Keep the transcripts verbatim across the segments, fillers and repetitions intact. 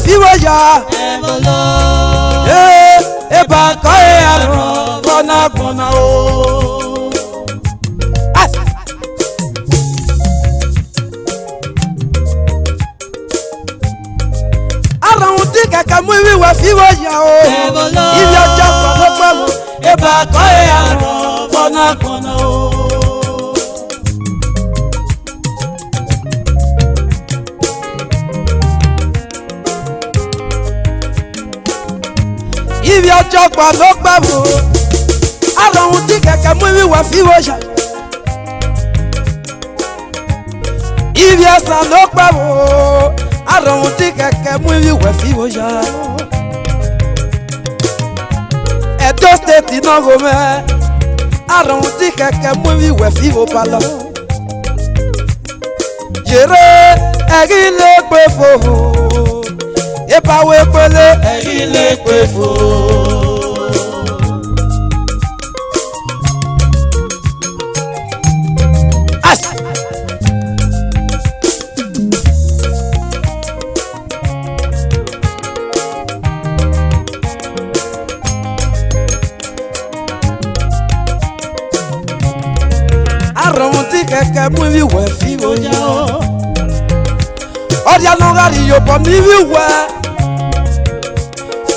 Five ya. Ee, eba kọ e arọ, gbọna gbọna o. As. Arọnwuti kẹkẹ mu ivbi wẹ fi vbo ya o. Ivbi ọjọ kpọ nokpa vbo, eba kọ e arọ, gbọna gbọna o. Ivbi ọjọ kpọ nokpa vbo, Arọnwuti kẹkẹ mu ivbi wẹ fi vbo ya. Ivbi Osanokpa vbo, Arọnwuti kẹkẹ mu ivbi wẹ fi vbo ya. Edo State nọ gho mwẹ, Arọnwuti kẹkẹ mu ivbi wẹ fi vbo balọ. Yere, ẹghi le gbe fo, eba wẹ kpele, ẹghi le gbe fo. As. Arọnwuti kẹkẹ mu ivbi wẹ fi vbo ya o. Ọ dia nọ gha rrie obọ ne ivbi wẹ,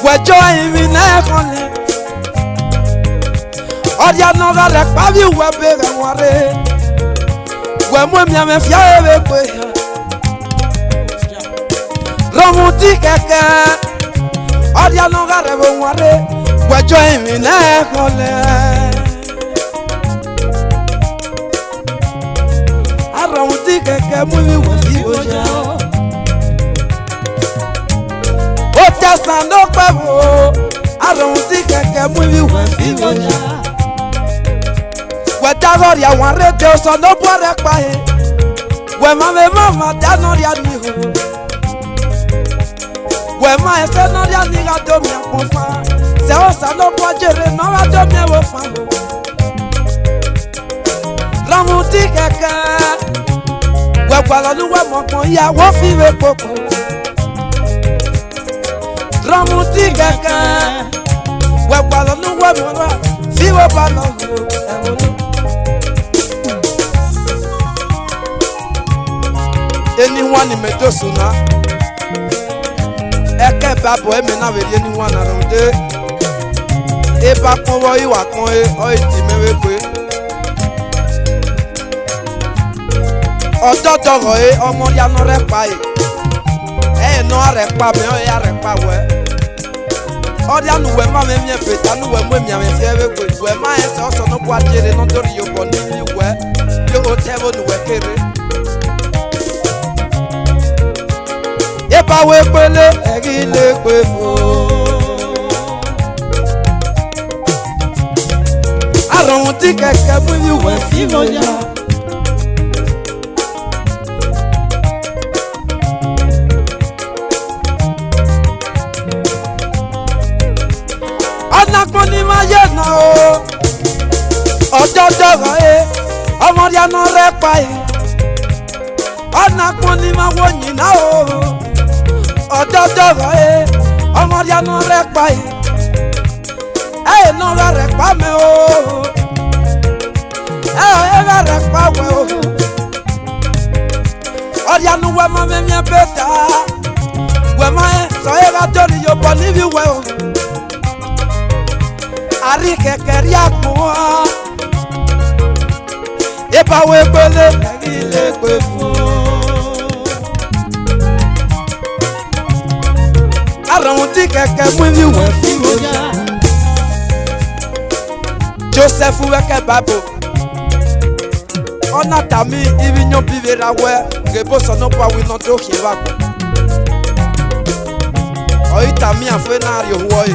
wẹ jọ emwi ne khọlẹ. Ọ dia nọ gha rẹkpa vbe uwẹ be ghẹ wanre, wẹ mu emianmwẹ fia vbe gbe. Rọnmwuti kẹkẹ, ọ dia nọ gha rẹvbo wanre, wẹ jọ emwi ne khọlẹ. Arọnmwuti kẹkẹ mu ivbi wẹ fi vbo ya. Otẹsan nokpa vbo, Arọnmwuti kẹkẹ mu ivbi wẹ fi vbo ya. Wẹ daghọ rria wanre de, Osanobua rẹkpa he. Wẹ ma vbe mama da nọ rria ni ho. Wẹ ma ẹse nọ rria ni gha do miẹn ọkpọnfa. Sẹ Osanobua jere nọ gha do miẹn vbo fan ho. Rọnmwuti kẹkẹ, wẹ gualọ ne uwẹ mu ọkpọn hia, wẹ fi vbe kpokpo. Rọnmwuti kẹkẹ, wẹ gualọ ne uwẹ mu ọkpọn, fi vbe balọ. Eni wan ni mẹ do sunu na. Ẹkẹ Baibol ẹmẹ na vbe rhie ni wan na rhunmwuda. Eba kpọnmwẹ ọre, wa kpọnmwẹ ọre, ọ i di mẹ vbe gbe. Ọdọdọghọ e, ọmọ hia nọ rẹkpa e. Ẹ nọ gha rẹkpa mẹ, ọ ya rẹkpa wẹ. Ọ dia ne uwẹ ma mwẹ emiẹn beta, ne uwẹ mu emianmwẹ fiẹ vbe gbe. Uwẹ ma rẹn sẹ Osanobua jere nọ do rhie obọ ne ivbi wẹ, ye otọ ẹvbo ne uwẹ kere. Eba wẹ kpele, ẹghi le gbe fo. Arọnmwuti kẹkẹ mu ivbi wẹ fi vbo ya. Ọna kpọnmwẹ ni ma ye na o, ọdọdọghọ e, ọmọ hia nọ rẹkpa e. Ọna kpọnmwẹ ni ma wo yin na o, ọdọdọghọ e, ọmọ hia nọ rẹkpa e. Ẹ nọ gha rẹkpa mẹ o, ẹ gha rẹkpa wẹ o. Ọ dia ne uwẹ ma mwẹ emiẹn beta, wẹ ma rẹn sẹ ọ gha do rhie obọ ne ivbi wẹ o. Arhi kẹkẹ rhie agbọn, eba wẹ kpele, ẹghi le gbe fo. Arọnmwuti kẹkẹ mu ivbi wẹ fi vbo ya. Josẹf vbe ẹkẹ Baibol, ọ na tama ivbi iyọnbivbe ra wẹ, ghẹ ebe Osanobua winna do khian vbe agbọn. Ọ i tama iran fo, ena rrie ohu ọre.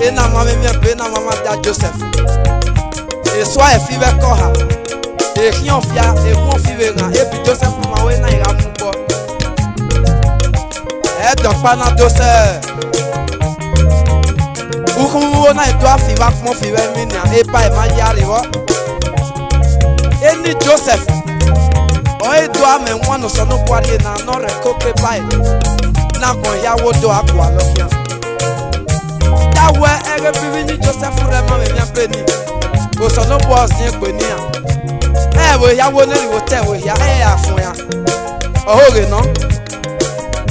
Ena ma mwẹ emiẹn be, ena ma mwẹ ada Josẹf. Esua e fi vbe ẹkọ oha, ekhian ọfia, emwu ọfi vbe ghan, ebi Josẹf ma wẹ na i gha mu obọ. Ẹdẹ ọkpa na do sẹ ukhunmwu igho na i do a fi vbe akpọn fi vbe emwi nian, eba e ma ye arivbọ. Eni Josẹf ọre do a mwẹ wan ne Osanobua rhie na nọ rẹn koko eba e. na kọn hia wo do a gualọ khian. Da wẹ ẹghẹ vbivbi ni Josẹf rre ma mwẹ emwian be ni, Osanobua ọ ziẹn gbe nian. Ẹ vbe hia wo ne rhie vbe otọ ẹvbo hia, ẹ a fuẹn a. Ọhoghe nọ.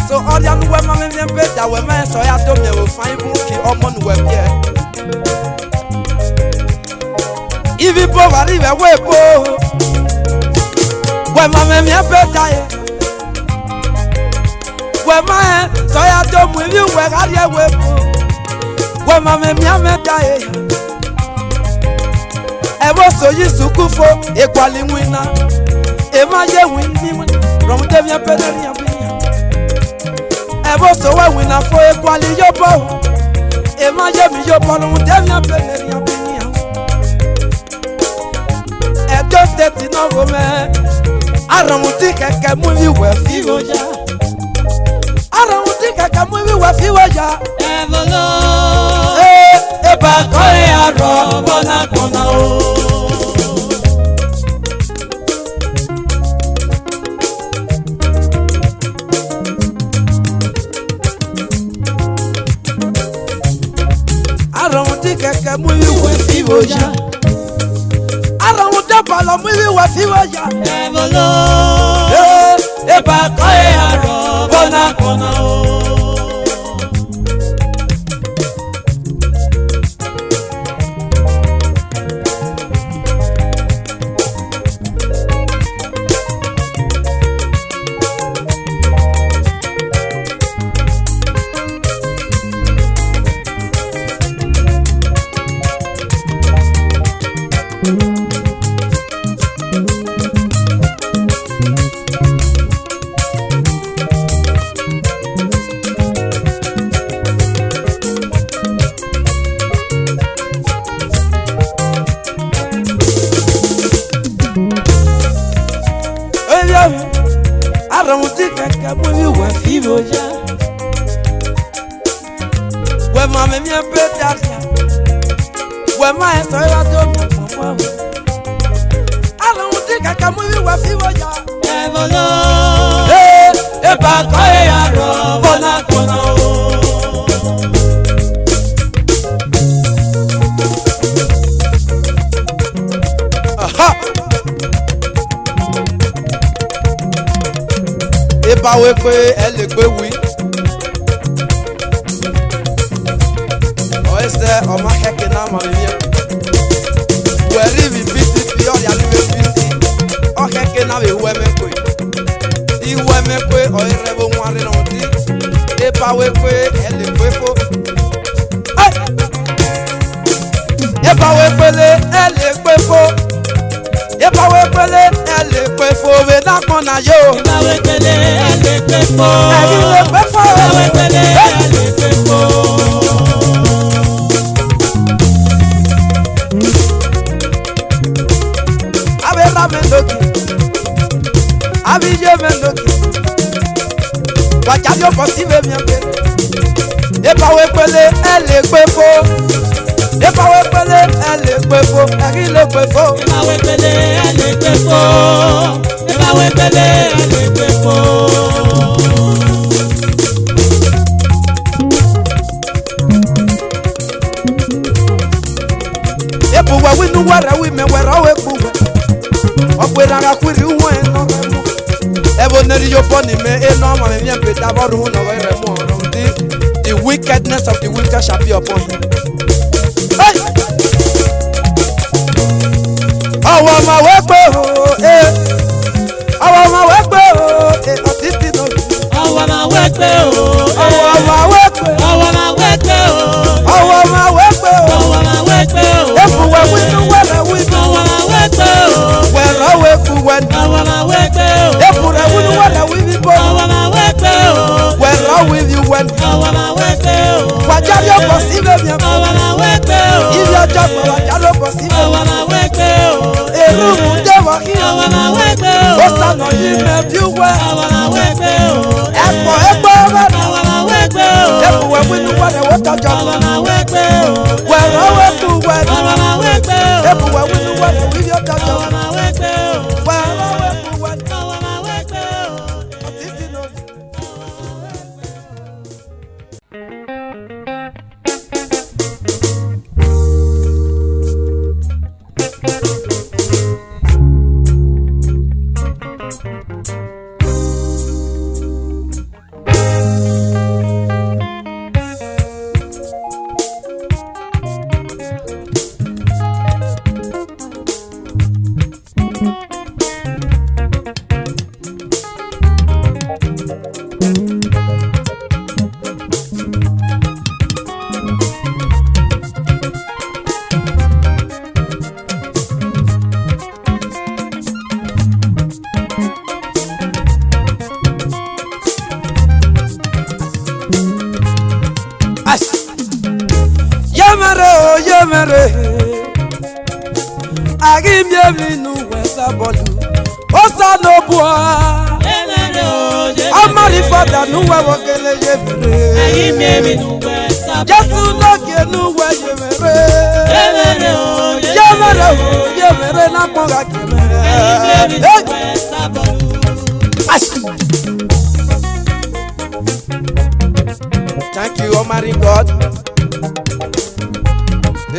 So, ọ dia ne uwẹ ma mwẹ emwian be, da wẹ ma rẹn sẹ ọ ya do miẹn vbe ofan ivun ki ọmọ ne uwẹ biẹ. Ivbi ibo vba rri vbe ẹvbo ebo, wẹ ma mwẹ emwian be da ye. Wẹ ma rẹn sẹ ọ ya do mu ivbi uwẹ gha rrie ẹvbo ebo. Wẹ ma mwẹ emwian mwẹ da ye. Ẹvbo so ye isuku fo, e gualọ iwinna, e ma ye iwinna, rhunmwuda emwian be ne rhian binian. Ẹvbo so wẹ winna fo, e gualọ iyobọ, e ma ye emwi iyobọ, rhunmwuda emwian be ne rhian binian. Edo State nọ gho mwẹ, a rhunmwuda kẹkẹ mu ivbi uwẹ fi igho ya. A rhunmwuda kẹkẹ mu ivbi uwẹ fi igho ya. Ẹvbo lo. Ee, eba kọ e a rọ vbọ na kọn na o. A rhunmwuda kẹkẹ mu ivbi uwẹ fi igho ya. A rhunmwuda balọ mu ivbi uwẹ fi igho ya. Ẹvbo lo. Ee, eba kọ e a rọ vbọ na kọn na o. Eya, a rhunmwuda kẹkẹ mu ivbi uwẹ fi igho ya. Wẹ ma mwẹ emwian be da khian. Wẹ ma rẹn sẹ ọ ya do miẹn kpọnpọn. A rhunmwuda kẹkẹ mu ivbi uwẹ fi igho ya. Ẹvbo lo. Ee, eba kọ e a rọ vbọ na kọn na o. Aha! Eba wẹ kpe, ẹ le kpe wi. Ọ i sẹ, ọ ma khẹke na ma vbe emwian. Wẹ rri vbe B T P, ọ ya rri vbe B C, ọ khẹke na vbe hu ẹmwẹ kue. I hu ẹmwẹ kue, ọ i rre ẹvbo wanre nọ di. Eba wẹ kpe, ẹ le kpe fo. Hey! Eba wẹ kpe le, ẹ le kpe fo. Eba wẹ kpe le, ẹ le kpe fo, vbe na kọn na yo. Eba wẹ kpe le, ẹ le kpe fo. Ẹ ghi le kpe fo. Eba wẹ kpe le, ẹ le kpe fo. Avbe erha mwẹ nogi, avbe iye mwẹ nogi, wa ya rhie obọ si vbe emwian be. Eba wẹ kpe le, ẹ le kpe fo. Eba wẹ kpe le, ẹ le kpe fo. Ẹ ghi le kpe fo. Eba wẹ kpe le, ẹ le kpe fo. Eba wẹ kpe le, ẹ le kpe fo. Ebu wẹ winu wẹ rẹ wi mẹ, wẹ rọ wẹ kpu wẹ. Ọ gbe erhan gha khuirri uwẹ nọ. Ẹvbo ne rhie obọ ni mẹ, enọ ọmọ mwẹ emwian be da vbọ rhunmwuda nọ vbe rẹ mu ọrọ. The, the wickedness of the wicked shall be upon him. Hey! Ọmọ ma wẹ kpe o, eh. Ọmọ ma wẹ kpe o, eh, ọtiti nọ. Ọmọ ma wẹ kpe o, eh. Ọmọ ma wẹ kpe. Ọmọ ma wẹ kpe o. Ọmọ ma wẹ kpe o. Ọmọ ma wẹ kpe o. Ebu wẹ winu wẹ rẹ wi. Ọmọ ma wẹ kpe o. Wẹ rọ wẹ kpu wẹ ni. Ọmọ ma wẹ kpe o. Ebu rẹ winu wẹ rẹ wi vbo. Ọmọ ma wẹ kpe o. Wẹ rọ wi vbo wẹ ni. Ọmọ ma wẹ kpe o. Wa ya rhie obọ si vbe emwian. Ọmọ ma wẹ kpe o. Ivbi ọjọgbọn wa ya rhie obọ si vbe. Ọmọ ma wẹ kpe o. Erhunmwuda vbọ khin. Ọmọ ma wẹ kpe o. Osa nọ yi mẹ bi uwẹ. Ọmọ ma wẹ kpe o. Ẹkpọ ẹkpọ vbe. Ọmọ ma wẹ kpe o. Ebu wẹ winu wẹ rẹ wẹ otọ jọ. Ọmọ ma wẹ kpe o. Wẹ rọ wẹ kpu wẹ. Ọmọ ma wẹ kpe o. Ebu wẹ winu wẹ rẹ wi vbi otọ jọ. Ọmọ ma wẹ kpe o. Wẹ rọ wẹ kpu wẹ. Ọmọ ma wẹ kpe o. Ọtiti nọ. Mere, a ghi miẹn emwi ne uwẹ Osabolua. Osanobua, Amen, oh, yeah, Almighty Father, ne uwẹ vbe kele ye mwẹ rre. Jesu ne gie ne uwẹ ye mwẹ rre. Ye mwẹ rre, oh, ye mwẹ rre, ne agbọn gha gie mwẹ. Hey. Thank you, Almighty God.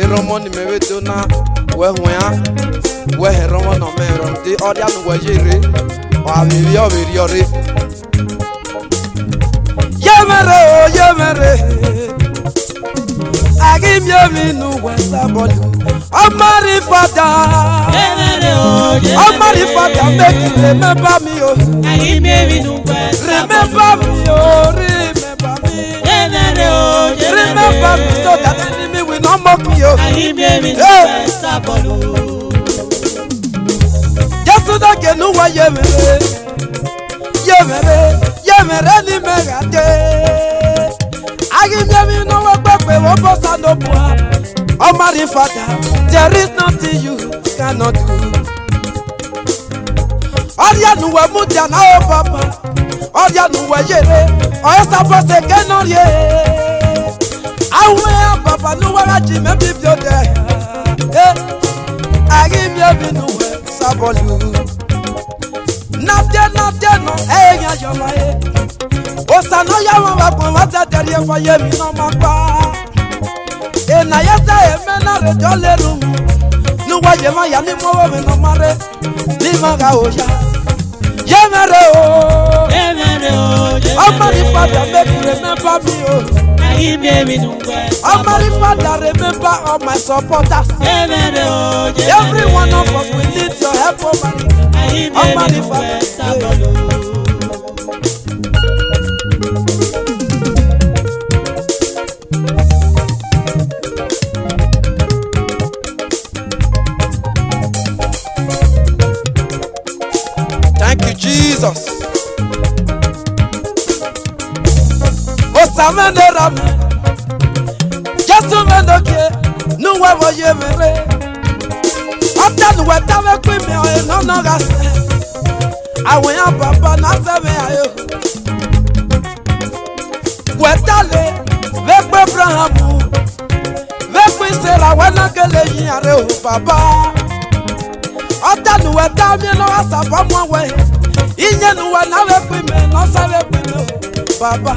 Erọnmwọ ne imẹ vbe do na, wẹ huẹn an, wẹ hẹ erọnmwọ ne ọ mẹ erọnmwọ de, ọ dia ne uwẹ ye rre, ọ gha vbe rrie, ọ vbe rrie ọre. Ye mwẹ rre o, ye mwẹ rre. A ghi miẹn emwi ne uwẹ Osabolua. Almighty Father. Almighty Father, make you remember me, oh. Remember me, oh, remember me. Remember me so that enemy will not mock me, oh. Hey. Jesu ne gie ne uwẹ ye mwẹ rre. Ye mwẹ rre, ye mwẹ rre ne imẹ gha de. A ghi miẹn emwi ne ọ wẹ kpẹkpẹ vbe obọ Osanobua. Almighty Father, there is nothing you cannot do. Ọ dia ne uwẹ mudia na, oh Papa. Ọ dia ne uwẹ ye rre, ọ e suppose ke nọ rrie. Awẹ a Papa ne uwa gha ji mẹ bibi odẹ. Eh, a ghi miẹn emwi ne uwẹ Osabolua. Na tie, na tie nọ, ẹ ghi ya yọ mwa e. Osa ne ọ ya mwẹ vbe agbọn mwa zẹdẹ rhie fo ye emwi ne ọ ma kpa. Ena ye zẹ emẹ na rre jọ le ru. Ne uwa ye mwa ya ni mu ọvbokhan ne ọ ma rre, ni ma gha oya. Ye mwẹ rre o. Ye mwẹ rre o, ye mwẹ rre. Almighty Father, make you remember me o. Almighty Father, remember all my supporters. Every one of us, we need your help, Almighty. Almighty Father. Thank you, Jesus. Osa mwẹ ne erha mwẹ. Jesu mwẹ ne ogie, ne uwẹ vbe ọ ye mwẹ rre. Ọta ne uwẹ ta vbe khuẹ mwẹ, ọre nọ nọ gha sẹ. Awẹ yan baba na sẹ mwẹ ayo. Wẹ ta le, vbe khuẹ Ebraham, vbe khuẹ Sera, wẹ na gele yi iran rre o, Baba. Ọta ne uwẹ ta miẹn ne ọ gha sabọ muan wẹ. Iyẹn ne uwẹ na vbe khuẹ imẹ, ne ọ sa vbe khuẹ imẹ o, Baba.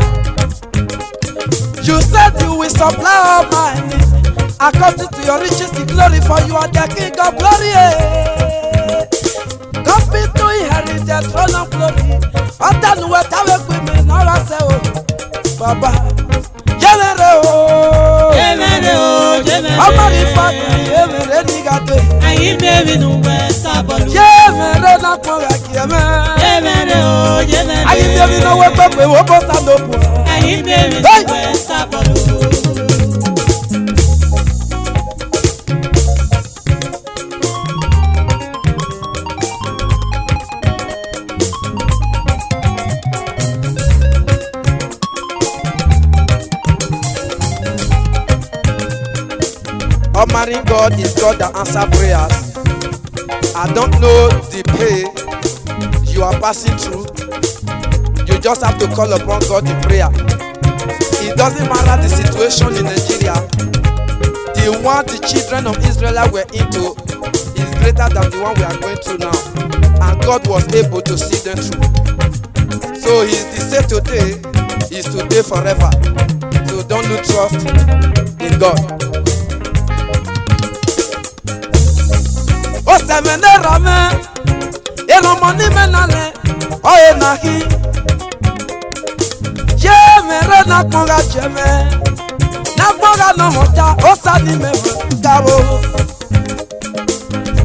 You said you will supply all my needs according to your riches in glory, for you are the King of glory. Eh. Come be to inherit the throne of glory. Ọta ne uwẹ ta vbe khuẹ imẹ ne ọ gha sẹ o, Baba. Ye mwẹ rre o. Ye mwẹ rre o, ye mwẹ rre. Ọmọ rẹ Ifeanyi, ye mwẹ rre ne I gha de. Ayi miẹn emwi ne uwẹ Osabolua. Ye mwẹ rre ne agbọn gha gie mwẹ. Ye mwẹ rre o, ye mwẹ rre. Ayi miẹn emwi ne ọ wẹ kpẹkpẹ vbe obọ Osanobua. Ayi miẹn emwi ne uwẹ Osabolua. Almighty God is God that answer prayers. I don't know the pain you are passing through. You just have to call upon God in prayer. It doesn't matter the situation in Nigeria. The one the children of Israel were into is greater than the one we are going through now. And God was able to see them through. So he is the same today, he is today, forever. So don't lose trust in God. Osẹmwẹ ne erha mwẹ, erọnmọ ne imẹ na lẹ, ọre na khin. Ye mwẹ rre ne agbọn gha gie mwẹ, ne agbọn gha nọ họta, Osa ne imẹ họta o.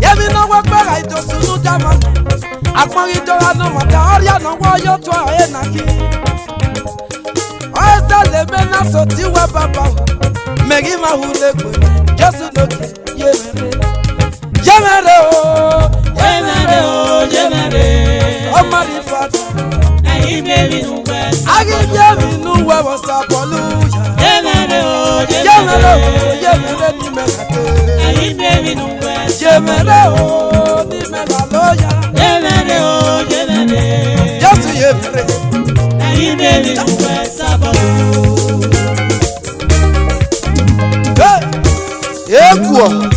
Emwi ne ọ wẹ kpẹ gha i do sunu da mwa, agbọn ghi do gha nọ họta, ọ rhia ne ọ wẹ ọ yo tuẹ ọre na khin. Ọ sẹ le mẹ na sẹ oti uwa Baba, mẹ ghi mwa hu ne egbe, Jesu ne ogie. Ye mwẹ rre o, ye mwẹ rre o, ye mwẹ rre. Almighty Father. Ayi miẹn emwi ne uwẹ. Ayi miẹn emwi ne uwẹ vbe Osabolua. Ye mwẹ rre o, ye mwẹ rre o, ye mwẹ rre ne imẹ gha de. Imemi nuwe. Yemere o, ni me la loya. Yemere o, yemere. Jesu yemere. Imemi nuwe sabo. Hey! Ekuo.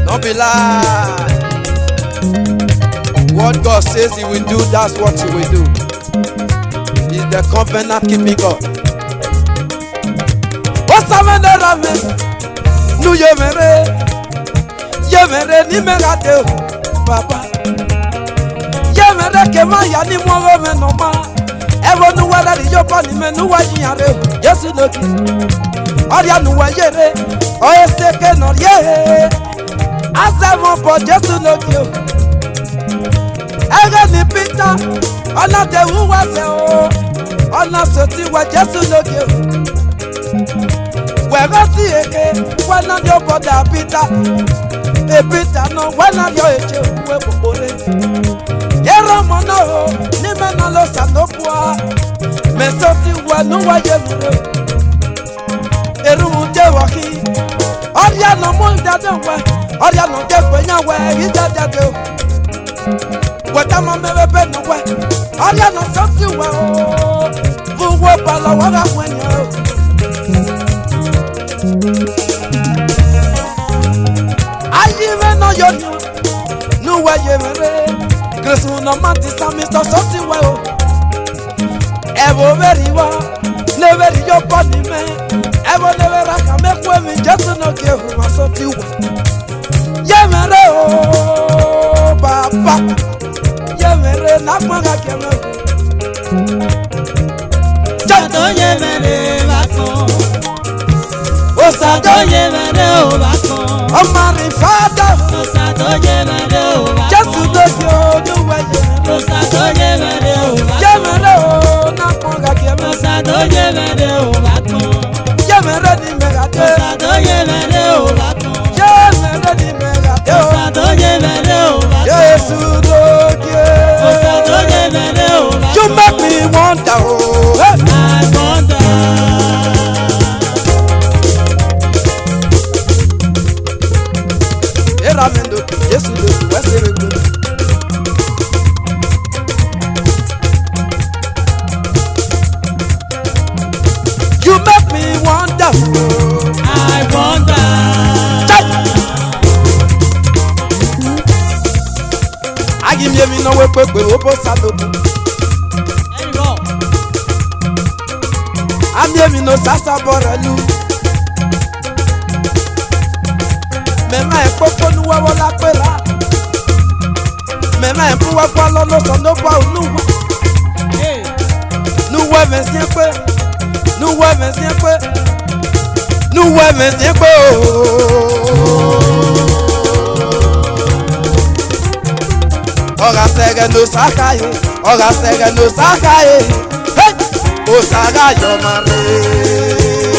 No be lie. What God says he will do, that's what he will do. He's the covenant keeping God. Osamene rame, nu yemere, yemere ni me gha de o, Baba. Yemere ke ma ya ni mu ogho mwẹ nọ ma. Ẹvbo ne uwẹ rhẹrẹ iyobọ ni mẹ ne uwẹ yi yan rre o, Jesu nogie. Ọrhia ne uwẹ yere, ọ e seke ne ọ rrie. Azẹmwẹ obọ Jesu nogie o. Ẹghẹ ni Pita, ọ na de ru uwẹ zẹ o. Ọ na sẹtin wẹ Jesu nogie o. Wẹ vbe si eke, wẹ na rhie obọ da Pita. E Pita nọ, wẹ na rhie ọre tie uwu ekpokpo rre. Erha ọmọ na o, ne imẹ na la Osanobua. Mẹ sẹtin wẹ ne uwẹ ye mu rre. Erhunmwu de vbọ khin. Ọrhia nọ mu dade wẹ, ọrhia nọ de gbe yan wẹ, I dade o. Wẹ tama mẹ vbe ebe ne uwẹ, ọrhia nọ sẹtin wẹ o. Vbe uwu ọkpa la wa gha muẹn yan o. Ayi mwẹ nọ yoyo, ne uwẹ ye mwẹ rre. Kristu ne ọ ma di Sami sọsọ ti wẹ o. Ẹvbo vberriọ, ne vberriọ obọ ni mẹ. Ẹvbo ne vbe raka mẹ khu emwi Jesu nogie, hu ma sọ ti wẹ. Ye mwẹ rre o, Baba. Ye mwẹ rre, ne akpan gha gie mwẹ o. Osa do ye mwẹ rre vbe agbọn. Osa do ye mwẹ rre o vbe agbọn. Ọmọ rẹ Fada. Osa do ye mwẹ rre o vbe agbọn. Jesu do ye o, ne uwẹ ye mwẹ rre. Osa do ye mwẹ rre o vbe agbọn. Ye mwẹ rre o, ne akpan gha gie mwẹ. Osa do ye mwẹ rre o vbe agbọn. Ye mwẹ rre ni mẹ gha de. Osa do ye mwẹ rre o vbe agbọn. Ye mwẹ rre ni mẹ gha de o. Osa do ye mwẹ rre o vbe agbọn. Jesu do ye. Osa do ye mwẹ rre o vbe agbọn. You make me wonder o. Hey. I wonder. Erha mwẹ do, Jesu do, wẹ sẹ vbe gbe. You make me wonder. I wonder. Chai! A ghi miẹn emwi ne ọ wẹ kpekpe vbe obọ Osanobua. Very well. A miẹn emwi ne Osa sabọ rre lu. Mẹ ma kpokpo ne uwẹ vbe ọ la kpe ra. Mẹ ma bu uwa gualọ ne Osanobua unu uwa. Hey. Ne uwẹ mwẹ ziẹn kpe. Ne uwẹ mwẹ ziẹn kpe. Ne uwẹ mwẹ ziẹn kpe o. Ọ gha sẹ ẹghẹ ne Osa khae, ọ gha sẹ ẹghẹ ne Osa khae. Hey! Osa gha yọ mwa rre.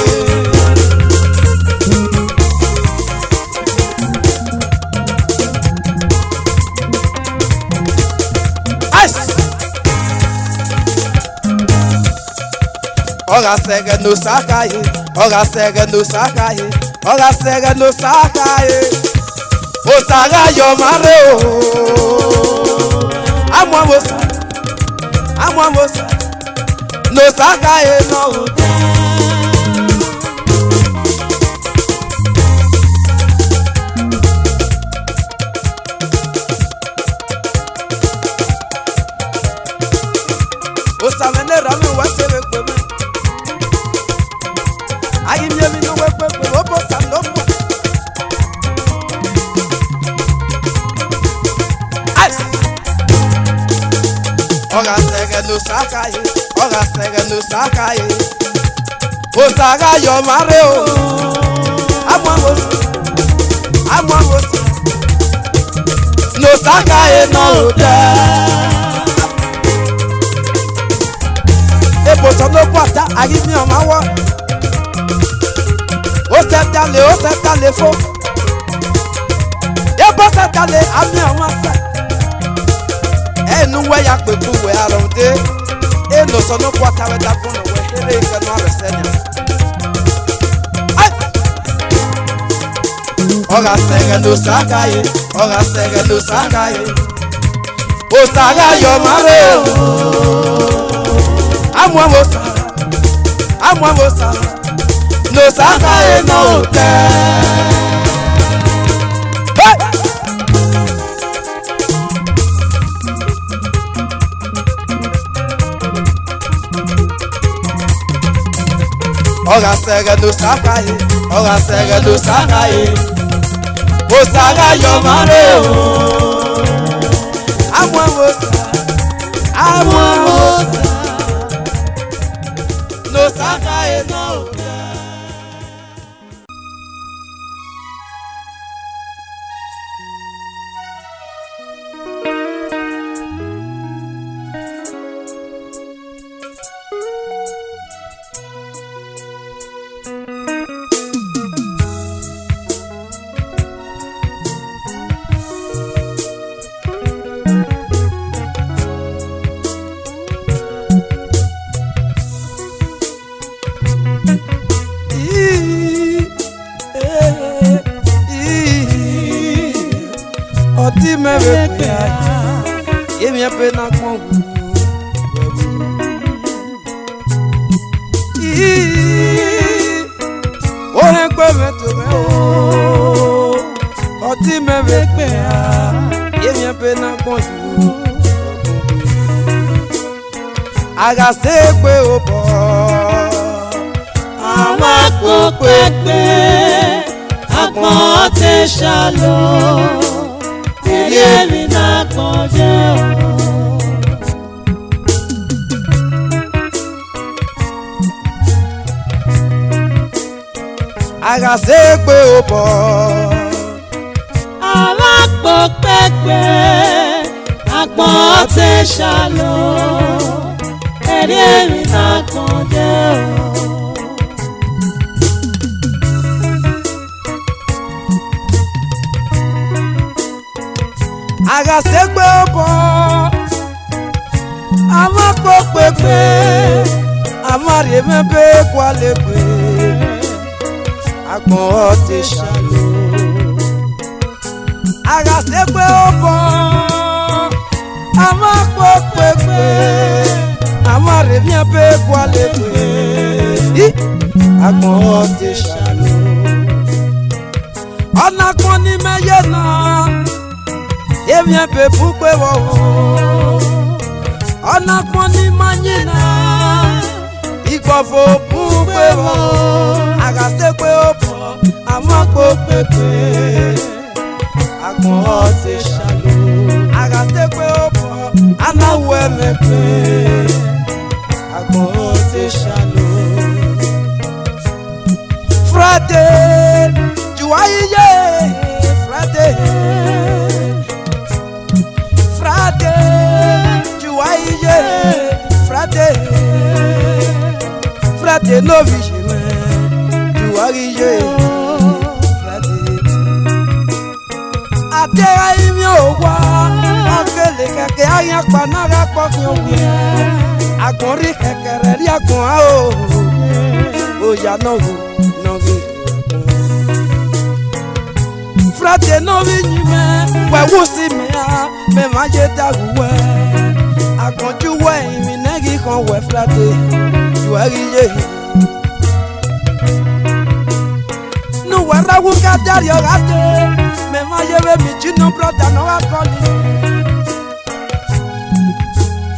Ice! Ọ gha sẹ ẹghẹ ne Osa khae, ọ gha sẹ ẹghẹ ne Osa khae, ọ gha sẹ ẹghẹ ne Osa khae. Osa gha yọ mwa rre o. Amua vbe Osa, amua vbe Osa, ne Osa khae nọ o. Osa mwẹ ne erha mwẹ, wẹ sẹ vbe gbe mwẹ. A ghi miẹn emwi ne ọ wẹ kpekpe vbe obọ Osanobua. Ice! Ọ gha sẹ ẹghẹ ne Osa khae, ọ gha sẹ ẹghẹ ne Osa khae. Osa gha yọ mwa rre o. Amua vbe Osa, amua vbe Osa, ne Osa khae nọ o da. Ebo Osanobua ta, a ghi miẹn ọmwa wọ. Osẹdale, osẹdale fo. Ebo Osẹdale, a miẹn ọmwa sẹ. Enu wẹ ya kpe bu wẹ a rhunmwuda, ene Osanobua ta vbe dagbọn nọ wẹ, kherhe ekhẹ nọ a vbe sẹ nia. Ai! Ọ gha sẹ ẹghẹ ne Osa gha ye, ọ gha sẹ ẹghẹ ne Osa gha ye. Osa gha ye ọmwa rre o. A muan vbe Osa, a muan vbe Osa, ne Osa gha ye nọ otẹ. Hey! Ọ gha sẹ ẹghẹ ne Osa gha ye, ọ gha sẹ ẹghẹ ne Osa gha ye. Osa gha ye ọmwa rre o. A muan vbe Osa, a muan vbe Osa, ne Osa gha ye nọ otẹ. Ii, ee, ii, ọtẹn mwẹ vbe kpia, emwi ẹbe na gbọn wu. Ii, ohẹn gbe mwẹ to mwẹ o, ọtẹn mwẹ vbe kpia, emwi ẹbe na gbọn wu. A gha sẹ egbe obọ, a mwa kpo kpekpe, agbọn ọte shalọ, erriọ emwi na gbọn ye o. A gha sẹ egbe obọ, a mwa kpo kpekpe, agbọn ọte shalọ, erriọ emwi na gbọn ye o. A gha sẹ egbe obọ, a mwa kpo kpekpe, a mwa rhie mwẹ ebe gualọ egbe, agbọn ọte shalọ. A gha sẹ egbe obọ, a mwa kpo kpekpe, a mwa rhie mwẹ ebe gualọ egbe, agbọn ọte shalọ. Ọna agbọn ni mẹ ye na, emwi ẹbe bun gbe vbọ o. Ọna agbọn ni ma yin na, igbọvo bun gbe vbọ o. A gha sẹ egbe obọ, a mwa kpo kpekpe, agbọn ọte shalọ. A gha sẹ egbe obọ, a na wẹ mwẹ egbe, agbọn ọte shalọ. Friday, you are here, Friday. Friday, you are here, Friday. Friday no vision, you are here, Friday. Ate gha yi mhi owa, ọ gele khẹke a ghian kpa na gha kpọkhian owie. Agbọn rri khẹke rẹ rri agbọn a o, oya nọ ghe, nọ ghe. Friday nọ vbe yin mẹ, wẹ wu si mẹ a, mẹ mha ye da ghu wẹ. Agbọn ju wẹ, emwi nẹ ghi khọn wẹ Friday, ju ẹ ghi ye. Ne uwẹ rre wu ka diarriọ gha te, mẹ mha ye vbe mi ji nọ brother nọ gha call.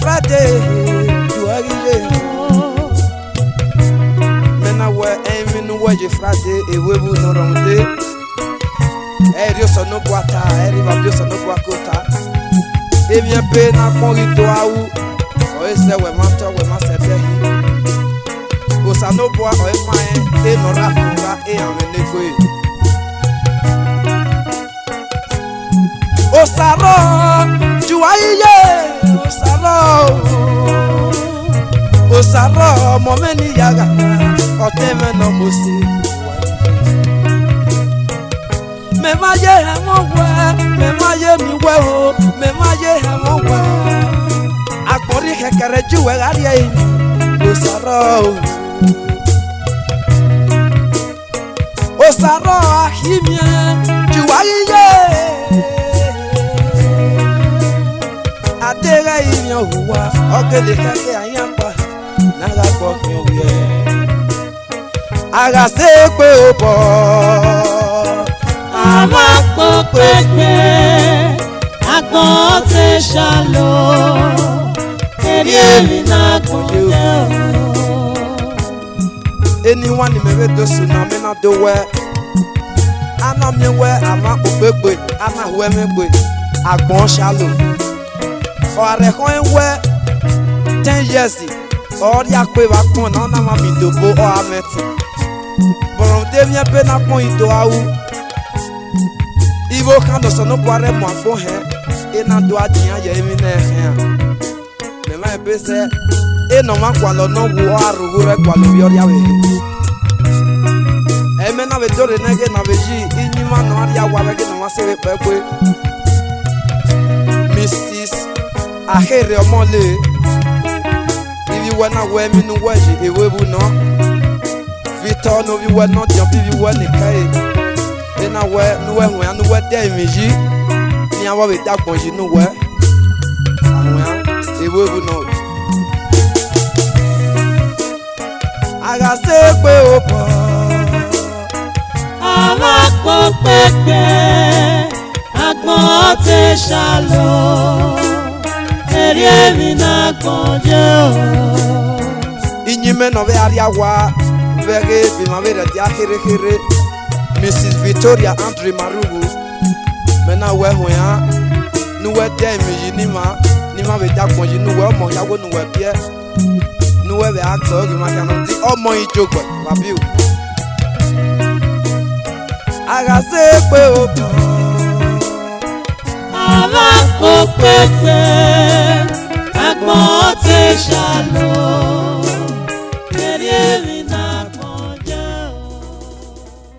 Friday, ju ẹ ghi ye. Mẹ na wẹ emwi ne uwẹ ye Friday, evbevbu nọ rhọnmwude. Ẹ i rhie Osanobua ta, ẹ i rhie evba biẹ Osanobua ke ota. Emwi ẹbe ne agbọn ghi do a ru, ọre zẹ wẹ mwa tọ, wẹ mwa sẹ ẹdẹ hin. Osanobua ọre ma rẹn, e nọ ra khuan gha, e gha mwẹ ne egbe. Osa rrọọ, ju a yi ye, Osa rrọọ, Osa rrọọ, ọmọ mwẹ ne I ya gha, ọtẹn mwẹ ne ọ mose. Mẹ mha ye hẹ mwẹ wẹ, mẹ mha ye miẹn wẹ o, mẹ mha ye hẹ mwẹ wẹ. Ju wẹ gha rrie, Osaro o. Osaro a khin miẹn, ju wa ghi ye. A deghẹ imian owa, ọ gele khẹke ayan kpa, na gha kpọ khian wiẹ. A gha sẹ egbe obọ, a ma kpokpegbe, agbọn te shalọ, erriọ emwi na gbọn ye o. Eni wan ni mẹ vbe do sunu, amẹ na do wẹ, a na miẹn wẹ a ma kpokpegbe, a na hu ẹmwẹ gbe, agbọn shalọ. Ọ gha rẹn khọn wẹ ten years, ọ rhia kpe vbe agbọn na, ọ na ma miẹn dobo, ọ gha mwẹ ẹtin. Bọrọ de emwi ẹbe na kpọn i do gha ru. Igho khan ne Osanobua rre mu agbọn hẹ, e na do gha dian ye emwi ne khian. Mẹ ma ebe sẹ, e ne ọmwa gualọ ne ọ wu, ọ gha rhogho rre gualọ ovbi ọ rhia vbe he. Ẹmẹ na vbe do rre nẹ, ẹghẹ ne a vbe yi, iyinmwẹ ne ọ rhia wa vbe ẹghẹ ne ọ mwa sẹ vbe kpẹ gbe. Missus Akherre Ọmọle, ivbi uwẹ na wẹ emwi ne uwẹ yi, evbo evbu nọ. Victor ne ovbi uwẹ nọ, Diọnbẹ ivbi uwẹ ne kẹre. Ena wẹ ne uwẹ huẹn ne uwẹ de emwi yi, ne iran vbe vbe de agbọn yi ne uwẹ. A huẹn, evbo evbu nọ. A gha sẹ egbe obọ, a ma kpokpegbe, agbọn te shalọ, erriọ emwi na gbọn ye o. Iyinmwẹ ne ọ vbe a rhia wa vbe ẹghẹ vbe emwa vbe rre dia kherhe kherhe, Missus Victoria Andrew Marughu, mẹ na wẹ huẹn ne uwẹ de emwi yi ne ima, ne ima vbe de agbọn yi ne uwẹ, ọmọ hia wo ne uwẹ biẹ. Ne uwẹ vbe a gbe ọghe mwa khian nọ, de ọmọ yi jogbe vbe abi o. A gha sẹ egbe obọ, a ma kpokpegbe, agbọn te shalọ, erriọ emwi na gbọn ye o.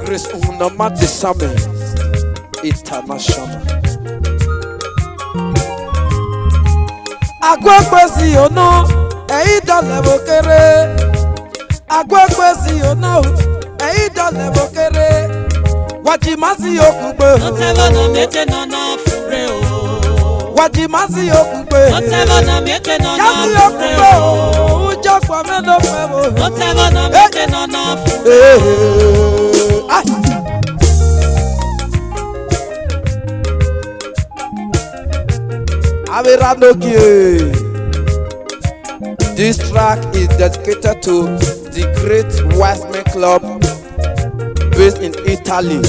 Grace Uhunama Desame International. Aguegbe si ono, ẹi dọlẹ vbe okere. Aguegbe si ono, ẹi dọlẹ vbe okere. Wa ji ma si okugbe o. Otẹghọ na mieke nọ na fure o. Wa ji ma si okugbe. Otẹghọ na mieke nọ na fure o. Ya si okugbe o. Ujọ kpọ mẹ no fẹ o. Otẹghọ na mieke nọ na fure o. Eh, eh, eh. Ai. Avera Nogie. This track is dedicated to the Great Wise Men Club based in Italy.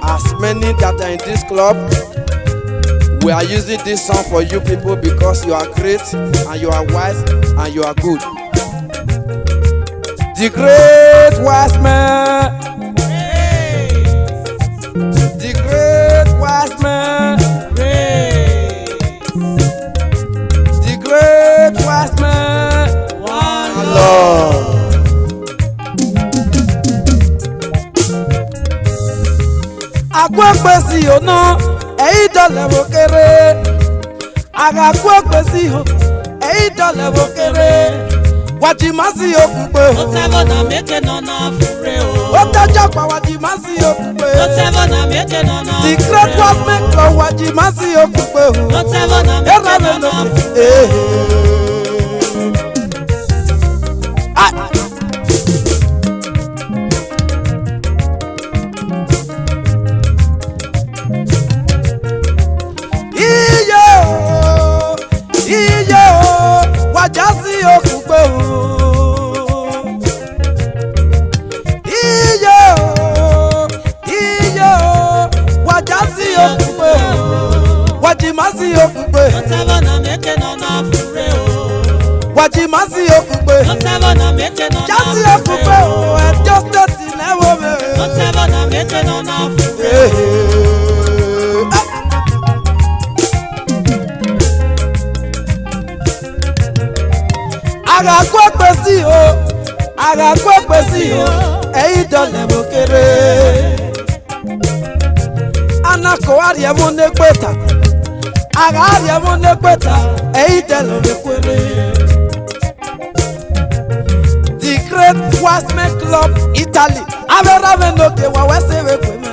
As many that are in this club, we are using this song for you people because you are great and you are wise and you are good. The great wise man. The great wise man. The great wise man. One Lord. Aguegbe si ono, ẹi dọlẹ vbe okere. A gha guegbe si ho, ẹi dọlẹ vbe okere. Wa ji ma si okugbe o. Otẹghọ na mieke nọ na fure o. Otẹjọkpa wa ji ma si okugbe. Otẹghọ na mieke nọ na fure o. The great wise men club wa ji ma si okugbe o. Otẹghọ na mieke nọ na fure o. Eh, eh. Ai. Iyo, iyo, wa ja si okugbe o. Iyo, iyo, wa ja si okugbe o. Wa ji ma si okugbe. Otẹghọ na mieke nọ na fure o. Waji ma si okugbe. Just si okugbe o, Edo State ne wo me. Agha kue kpesi o, agha kue kpesi o, eyi dọlẹ vbo kere. Ana ko gha rhie ẹmwẹ ne kpeta, a gha rhie ẹmwẹ ne kpeta, ẹi dẹlọ vbe khuere. The Great Wise Men Club, Italy, avbe erha mwẹ ne oke, wa wẹ se vbe kue mwẹ.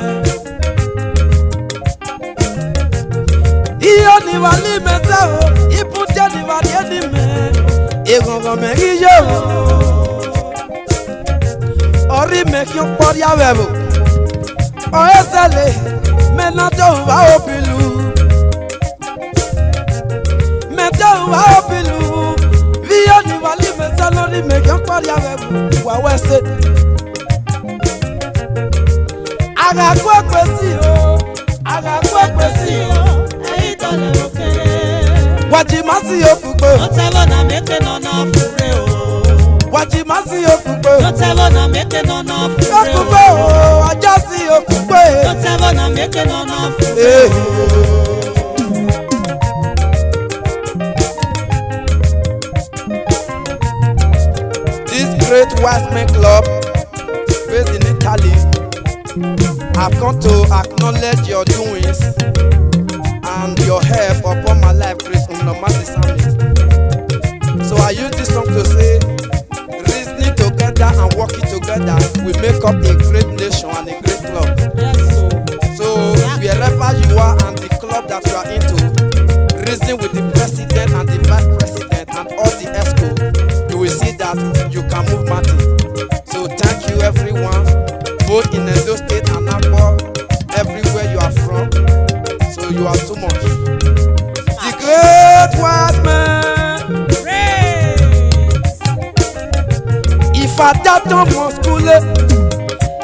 Iyo ni vba li mẹ zẹ o, ibun die ni vba rhie ni mẹ, eghọnghọn mẹ ghi ye o. Ọ rhie mẹ khian ọkpọ rria vbe ẹvbo. Ọ e sẹle, mẹ na do ru vbe Obilu. Mẹ do ru vbe Obilu. Vbe iyo ni vba li mẹ zẹ ne ọ rhie mẹ khian ọkpọ rria vbe ẹvbo. Wa wẹ se. A gha gu egbe si o. A gha gu egbe si o, ẹi dọlẹ vbo kere. Waji ma si okugbe. Nọtẹvbo na mẹ ke nọ na fure o. Waji ma si okugbe. Nọtẹvbo na mẹ ke nọ na fure o. Okugbe o, aja si okugbe. Nọtẹvbo na mẹ ke nọ na fure o. Eh. This Great Wise Men Club, based in Italy, I've come to acknowledge your doings and your help upon my life, Grace Unoma the Psalmist. So I use this song to say, reasoning together and working together, we make up a great nation and a great club. Yes, sir. So wherever you are and the club that you are into, reason with the president and the vice president and all the exco, you will see that you can move mountain. So thank you everyone, both in Edo State and Akpo, everywhere you are from. So you are too much. The Great Wise Men. If I doubt no more school, eh,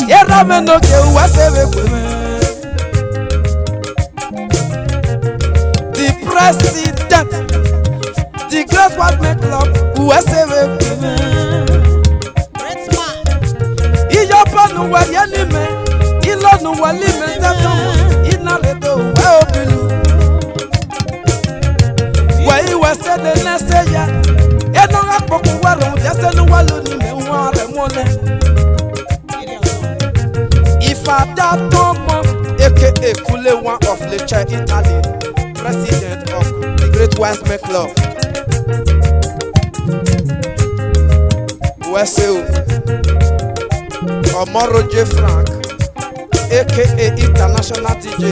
era me no ke wa se ve kwe me. The president, the Great Wise Men Club, U S A. Great man. Iyo pa nu wa ye ni me, ilo nu wa li me, that one, ina re do wa Obilu. Wa i wa se de na se ya, e no ga poku wa ro, ya se nu wa lo ni me, wa re mo le. Ifada Thomas, A K A Kule, one of Lecce, Italy, president of the Great Wise Men Club. Weseu, Omoro J Frank, A K A International D J,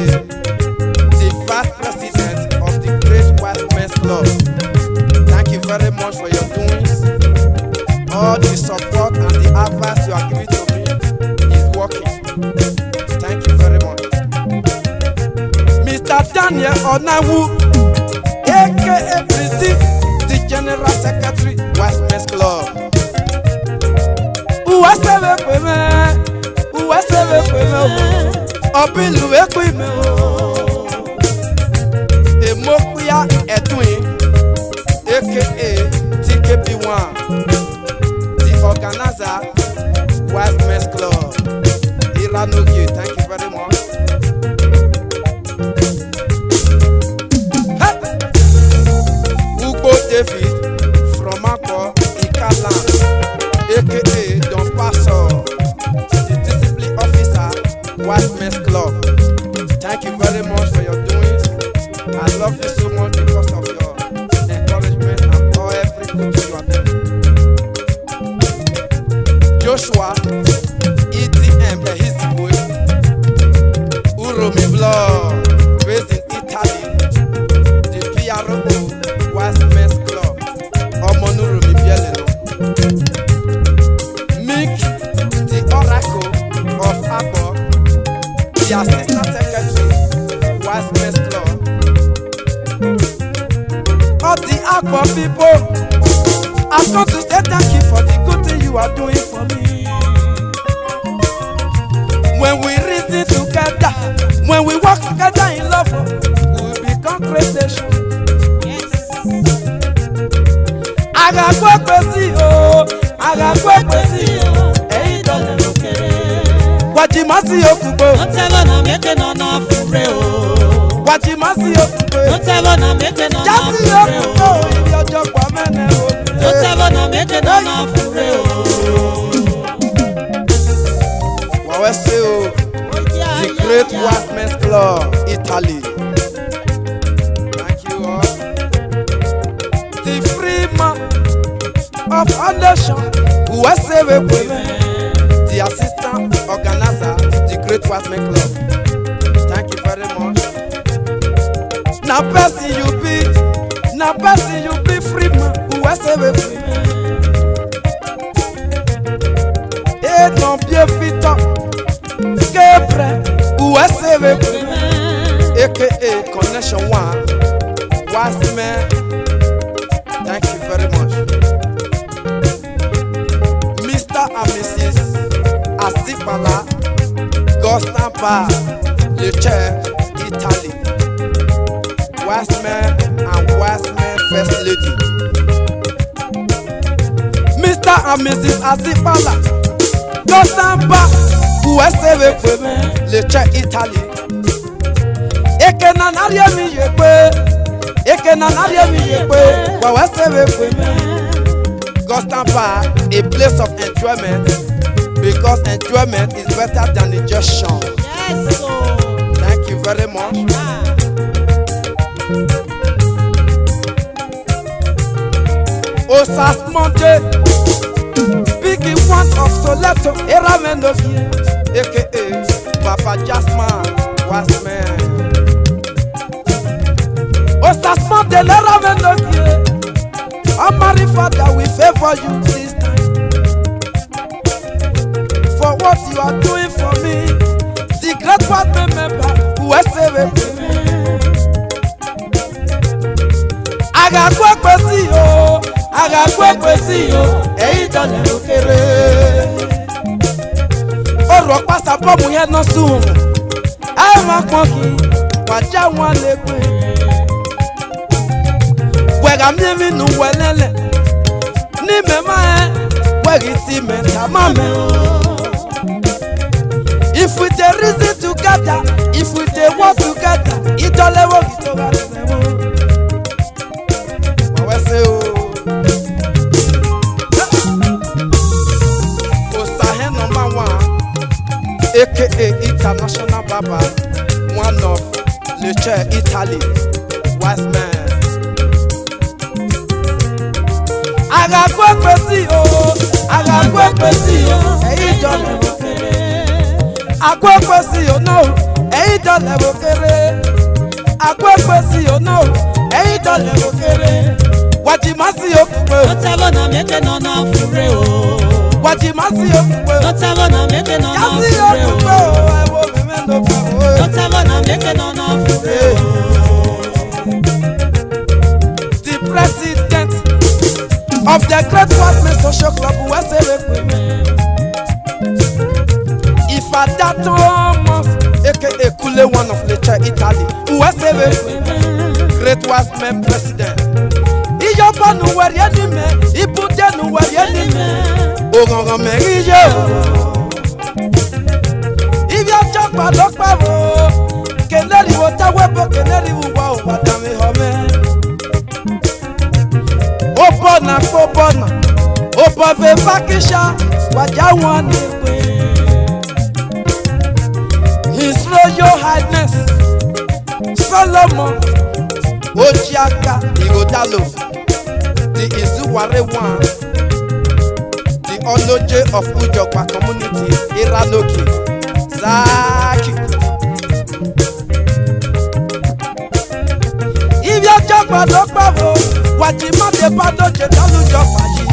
the vice president of the Great Wise Men's Club. Thank you very much for your doings. All the support and the advice you are giving to me is working. Thank you very much. Mister Daniel Onawu, A K A Prissy, the General Secretary, Wise Men's Club. U S A ve kwe me, U S A ve kwe me o, Obilu ve kwe me o. Emokpia Edwin, A K A T K P one, the organizer, Wise Men's Club. Iranogie, thank you very much. Hey! Ugbo David from Akpo, Ikaland, A K A Don Pastor, the discipline officer, Wise Men's Club. Thank you very much for your doings. I love you so much because of your encouragement and all every good thing you are doing. Joshua, E D M, eh, his boy, Uromi Vlog, based in Italy, the P R O, Wise Men's Club, Omo nu Uromi Bieleno, Mick, the Oracle of Akpo, the Assistant Secretary, Wise Men's Club, all the Akpo people, I've come to say thank you for the good thing you are doing for me. When we reason together, when we work together in love, we become great nation. Yes. A gha Kwesi o, agha kwe kwesi o, eyi dọlẹ okere. Wa ji ma si okugbo. Nọtẹlọ na meke nọ na fure o. Wa ji ma si okugbo. Nọtẹlọ na meke nọ na fure o. Jasi okugbo, ibi ọjọ kpa mẹnẹ o. Nọtẹlọ na meke nọ na fure o. Wa wẹ se o. The Great Wise Men's Club, Italy. Thank you all. The free man of our nation, Uwese Wekweme, the assistant organizer, the Great Wise Men Club. Thank you very much. Na person you be, na person you be, free man, Uwese Wekweme. E no be a fit up. Gabriel Uwese Wekweme, A K A Connection One, Wise Men. Thank you very much. Mister and Missus Asipala, Gostampa, Lecce, Italy. Wise Men and Wise Men First Lady. Mister and Missus Asipala, Gostampa, Uwese Wekweme, Lecce, Italy. Eke na na rie mi ye kpe, eke na na rie mi ye kpe, wa Uwese Wekweme. Gostampa, a place of enjoyment, because enjoyment is better than injection. Yes, sir. Thank you very much. Ah. Osas Monday, big one of Soleto, Eramendo, A K A Papa Jasmine, Wise Men. Osas Monday, Eramendo, Almighty Father, we favor you this time. For what you are doing for me, the Great Wise Men member, Uwese Wekweme. Agha kwe kwesi o, agha kwe kwesi o, eyi dọlẹ okere. Oro kpasa bọmu yẹ nọ sun. Ẹ ma kpọn ki, wa ja wan le kpe. Wẹ gha miẹn emwi ne uwẹ lẹlẹ, ne imẹ ma rẹn, wẹ ghi si mẹ tama mẹ o. If we dey reason together, if we dey work together, idọlẹ vbo ghi to gha ru mẹ o. Wa wẹ se o. Osahe number one, A K A International Barber, one of Lecce, Italy, Wise Men. Agha kwe kwesi o, agha kwe kwesi o, eyi dọlẹ okere. Akwe kwesi o no, eyi dọlẹ okere. Akwe kwesi o no, eyi dọlẹ okere. Wa ji ma si okugbo. Nọtẹlọ na meke nọ na fure o. Wa ji ma si okugbo. Nọtẹlọ na meke nọ na fure o. Ya si okugbo, ẹ wo mi mẹ no pa o. Nọtẹlọ na meke nọ na fure o. The president of the Great Wise Men Social Club, Uwese Wekweme. Ifada Thomas, A K A Kule, one of Lecce, Italy, Uwese Wekweme. Great Wise Men president. Iyọba ne uwẹ rhie ne imẹ, ibude ne uwẹ rhie ne imẹ. Oghanghan mẹ ghi ye o. Ivbi ọjọgba nọkpa vbo, kene rhie vbe otọ wẹ bo, kene rhie vbe uwa, uwa danmwehọ mwẹ. Obọ na kpe obọ na, obọ vbe Pakistan, wa ja wan ni egbe. His Royal Highness Solomon Ojiaka Ighodalo, the Izuware one, the Onoje of Ujogba community, Iranoke, Zaki. Ivbi ọjọgba nọkpa vbo, wa ji ma deba Onoje dọlẹ Ujogba yi.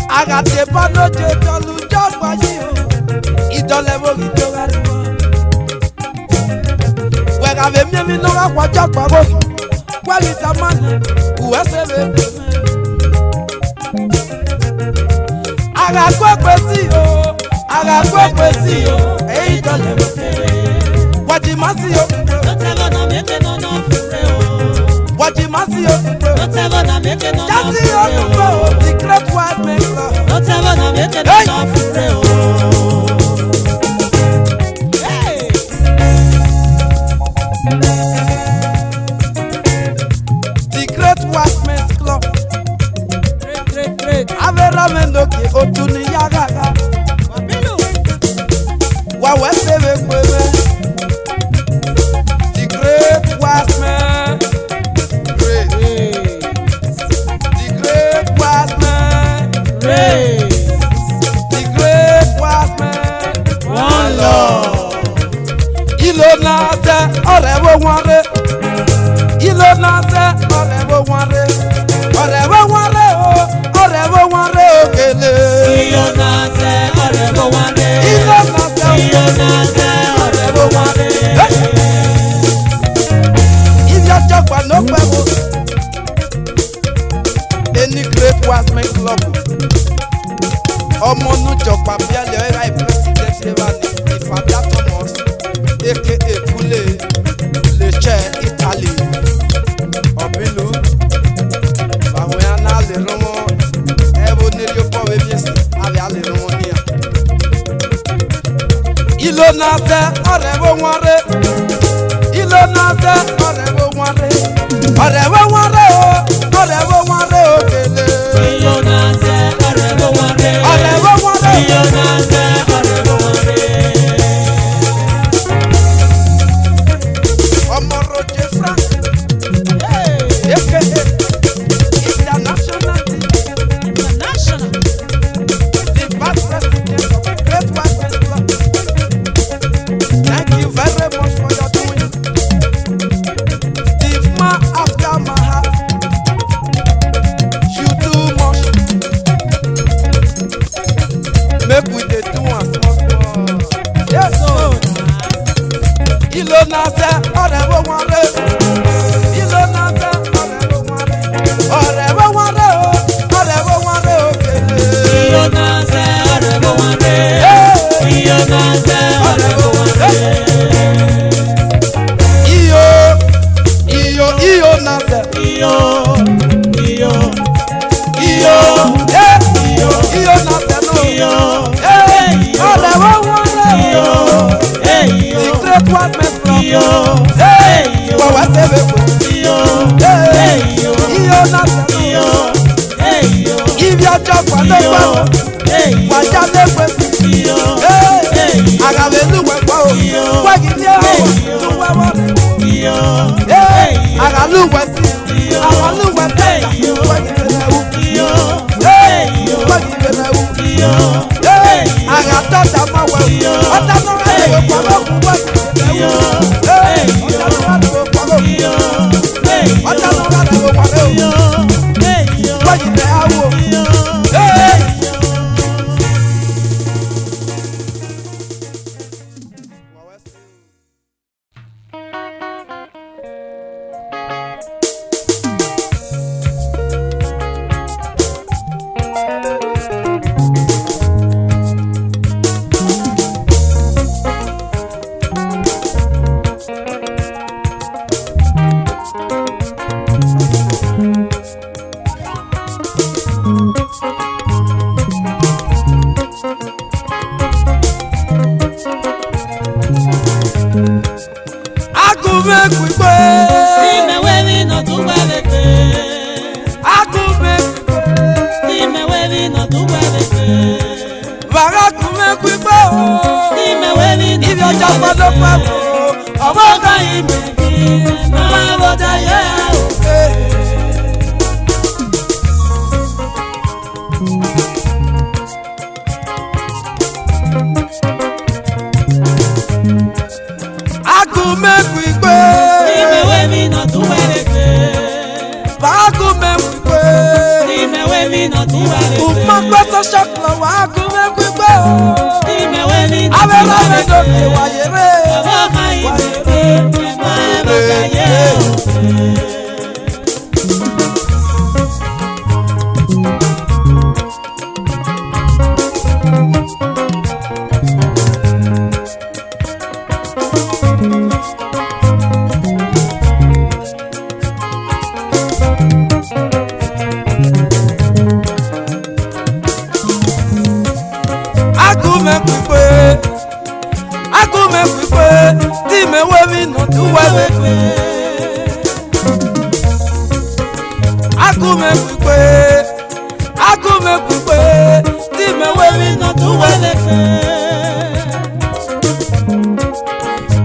Agha deba Onoje dọlẹ Ujogba yi o, idọlẹ vbo ghi do gha rre. Wẹ gha vbe miẹn emwi ne ọ gha khua Ujogba gho, wẹ ghi tama nẹ, Uwese Wekweme. Agha kwe kwesi o, agha kwe kwesi o, eyi dọlẹ vbe okere. Wa ji ma si okugbo. Nọtẹlọ na meke nọ na fure o. Wa Jazzy Onuko, the great wise man. Hey! The great wise men's club. Great, great, great. Avera me no ke otu ni ya gha gha. Wa wẹ se vbe kpe mwẹ. The great wise man. Great. The great wise man. Great. The great wise man. One love. Ilo na sẹ, ọrẹ vbe owanre. Ilo na sẹ, ọrẹ vbe owanre. Ọrẹ vbe owanre o, ọrẹ vbe owanre o kele. Ilo na sẹ, ọrẹ vbe owanre. Ilo na sẹ, ilo na sẹ, ọrẹ vbe owanre. Hey! Ivbi ọjọgba nọ kpẹ vbo. Eni great wise men club. Ọmọ ne jọgba biẹlẹ ọre gha president evba ni, Ifabia Thomas, A K A Kule, Lecce, Italy. Ọbilu, vbe awẹ a na le rọnmwọ, ẹvbo ne rhie obọ vbe emwi esi, avbe a le rọnmwọ nian. Ilo na sẹ, ọrẹ vbe owanre. Ilo na sẹ, ọrẹ vbe owanre. Ọrẹ vbe owanre o, ọrẹ vbe owanre o kele. Ilo na sẹ, ọrẹ vbe owanre. Ọrẹ vbe owanre. Ilo na sẹ, ọrẹ vbe owanre. Ọmọ Roger Frank. Hey. A K A International D J. International. The vice president of the Great White Men's Club. Thank you very much for your doing. The man after my heart. You do much. Make we dey do am small small. Yes, so. Ilo na sẹ, ọrẹ vbe owanre. Ilo na sẹ, ọrẹ vbe owanre. Ọrẹ vbe owanre o, ọrẹ vbe owanre o kele. Ilo na sẹ, ọrẹ vbe owanre. Hey. Ilo na sẹ, ọrẹ vbe owanre. Hey. Iyo, iyo, iyo na sẹ. Iyo, iyo, iyo, eh, iyo, iyo na sẹ no. Iyo, eh, iyo, ọrẹ vbe owanre. Iyo, eh, iyo, the great wise men club. Iyo, eh, iyo, wa wẹ se vbe kpe. Iyo, eh, eh, iyo, iyo na sẹ no. Iyo, eh, iyo, ivbi ọjọgba nọ kpẹ vbo. Wa ya le wẹ si. Hey, a gha vbe lu wẹ kpọ o. Wẹ ghi ye o, lu wẹ vbọ rre. Hey, a gha lu wẹ si. A gha lu wẹ si. Wẹ ghi vbe nẹ u. Hey, wẹ ghi vbe nẹ u. Hey, a gha dọta ma wẹ u. Ọta nọ gha ye vbe kpọ vbe okun wẹ. Hey, ọta nọ gha ye vbe kpọ vbe okun. Ọta nọ gha ye vbe kpọ vbe okun. Wẹ ghi vbe a ru o. Hey. Agu mẹ khuegbe. Imẹ wẹ emwi ne ọ tu wẹ vbe egbe. Agu mẹ khuegbe. Imẹ wẹ emwi ne ọ tu wẹ vbe egbe. Vbe a gha gu mwẹ khuegbe o. Imẹ wẹ emwi ne ọ tu wẹ vbe egbe. Ivbi ọjọgba nọ kpẹ vbo. Ọmọ kan imẹ ghi ma vbe ọda ye o. Agu mẹ khuegbe. Imẹ wẹ emwi ne ọ tu wẹ vbe egbe. Vbe agu mẹ khuegbe. Imẹ wẹ emwi ne ọ tu wẹ vbe egbe. Uma kpe social club, agu mẹ khuegbe o. Imẹ wẹ emwi ne ọ tu wẹ vbe egbe. Avbe na mẹ do ke wa ye rre. Ọmọ kan imẹ ghi ma vbe ọda ye o. Nọ du uwa vbe kpe. Agu mwẹ kpukpe, agu mwẹ kpukpe, te imẹ wẹ emwi nọ du uwa vbe kpe.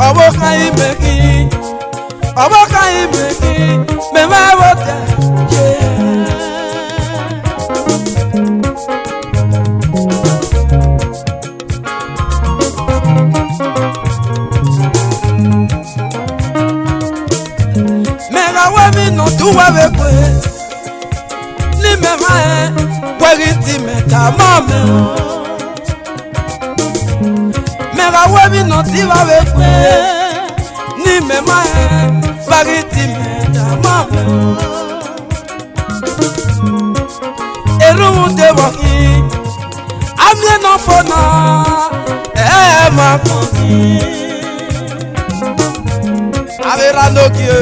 Ọvbokhan imẹ ghi, ọvbokhan imẹ ghi, mẹ ma vbe odẹ ye. Mẹ gha wẹ emwi nọ du uwa vbe kpe, ne imẹ ma rẹn wẹ ghi te imẹ tama mẹ o. Mẹ gha wẹ emwi nọ du uwa vbe kpe, ne imẹ ma rẹn wẹ ghi te imẹ tama mẹ o. Erhunmwuda vbọ khin, a miẹn ne ọ fo na, ẹ ma kọn khin. Avbe erha ne ogie.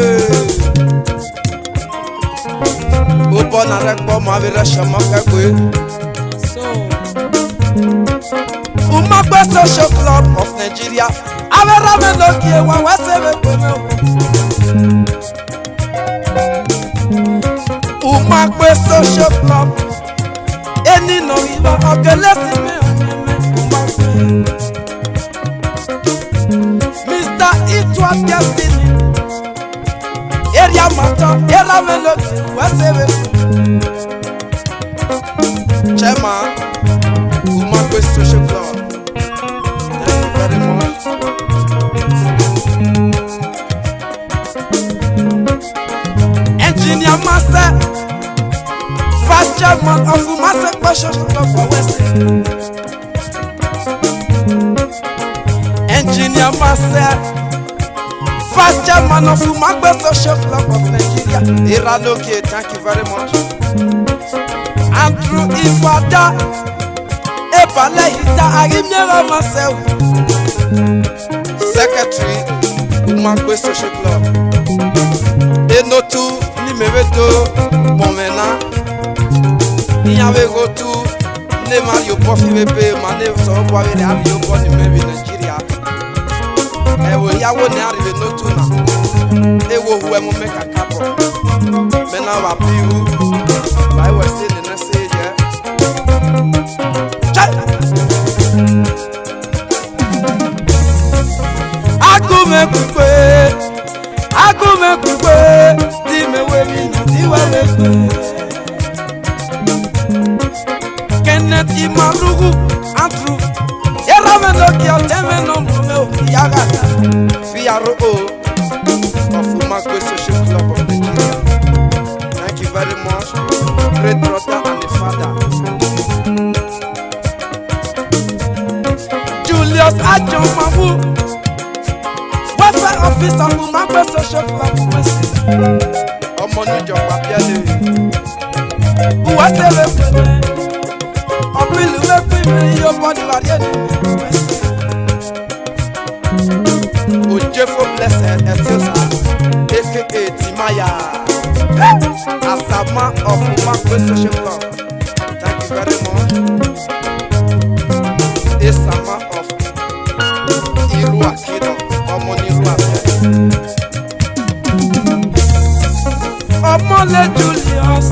Obọ na rẹ ẹkpọ mọ, avbe erha shama kẹgbe. So, Umagbe Social Club of Nigeria, avbe erha mwẹ ne ogie, wa wẹ sẹ vbe kpe mwẹ o. Umagbe Social Club. Eni nọ ghi vba, ọ gele si mẹ ọmọ mẹ Umagbe. Mister Itua Destiny. Area Master, erha mwẹ ne ogie, wa sẹ vbe. Chairman, Umagbe Social Club. Thank you very much. Engineer Marcel, vice chairman of Marcel Passion Club for West. Engineer Marcel, vice chairman of Umagbe Social Club of Nigeria. Erha ne ogie, thank you very much. Andrew Ifada, Ebale Hita, Arimie Marcel. Secretary, Umagbe Social Club. Enotu ni mẹ vbe do kpọnmwẹ na. Iran vbe ghe otu ne ma rhie obọ fi vbe ebe, ma ne sẹ obọ vbe rre, a rhie obọ ni mẹ vbe Nigeria. Ẹvbo hia wo ne a rhie vbe enotu na. Ewo hu ẹmwẹ mẹ kakabọ. Mẹ na vba bi ru. Ba wẹ sẹ nene sẹ yẹ. Chai! Agu mwẹ kpukpe, agu mwẹ kpukpe, te imẹ wẹ emwi nọ du uwa vbe kpe. Kenneth Imarughu Andrew, erha mwẹ ne ogie, ọtẹn mwẹ ne ọmọ mwẹ Okhiyaghata, P R O of Umagbe Social Club of Nigeria. Thank you very much, great brother and a father. Julius Ajomawu, welfare officer, Umagbe Social Club, West. Ọmọ ni jọ pa biẹ le. Uwa sẹ vbe kpe mwẹ. Ọpili vbe kpe mwẹ, iye obọ ni wa rhie ni. Ojefo Blessed Etiosa, A K A Timaya. Asama of Umagbe Social Club. Thank you very much. Esama of Iruakino, ọmọ ni Iruakino. Ọmọle Julius,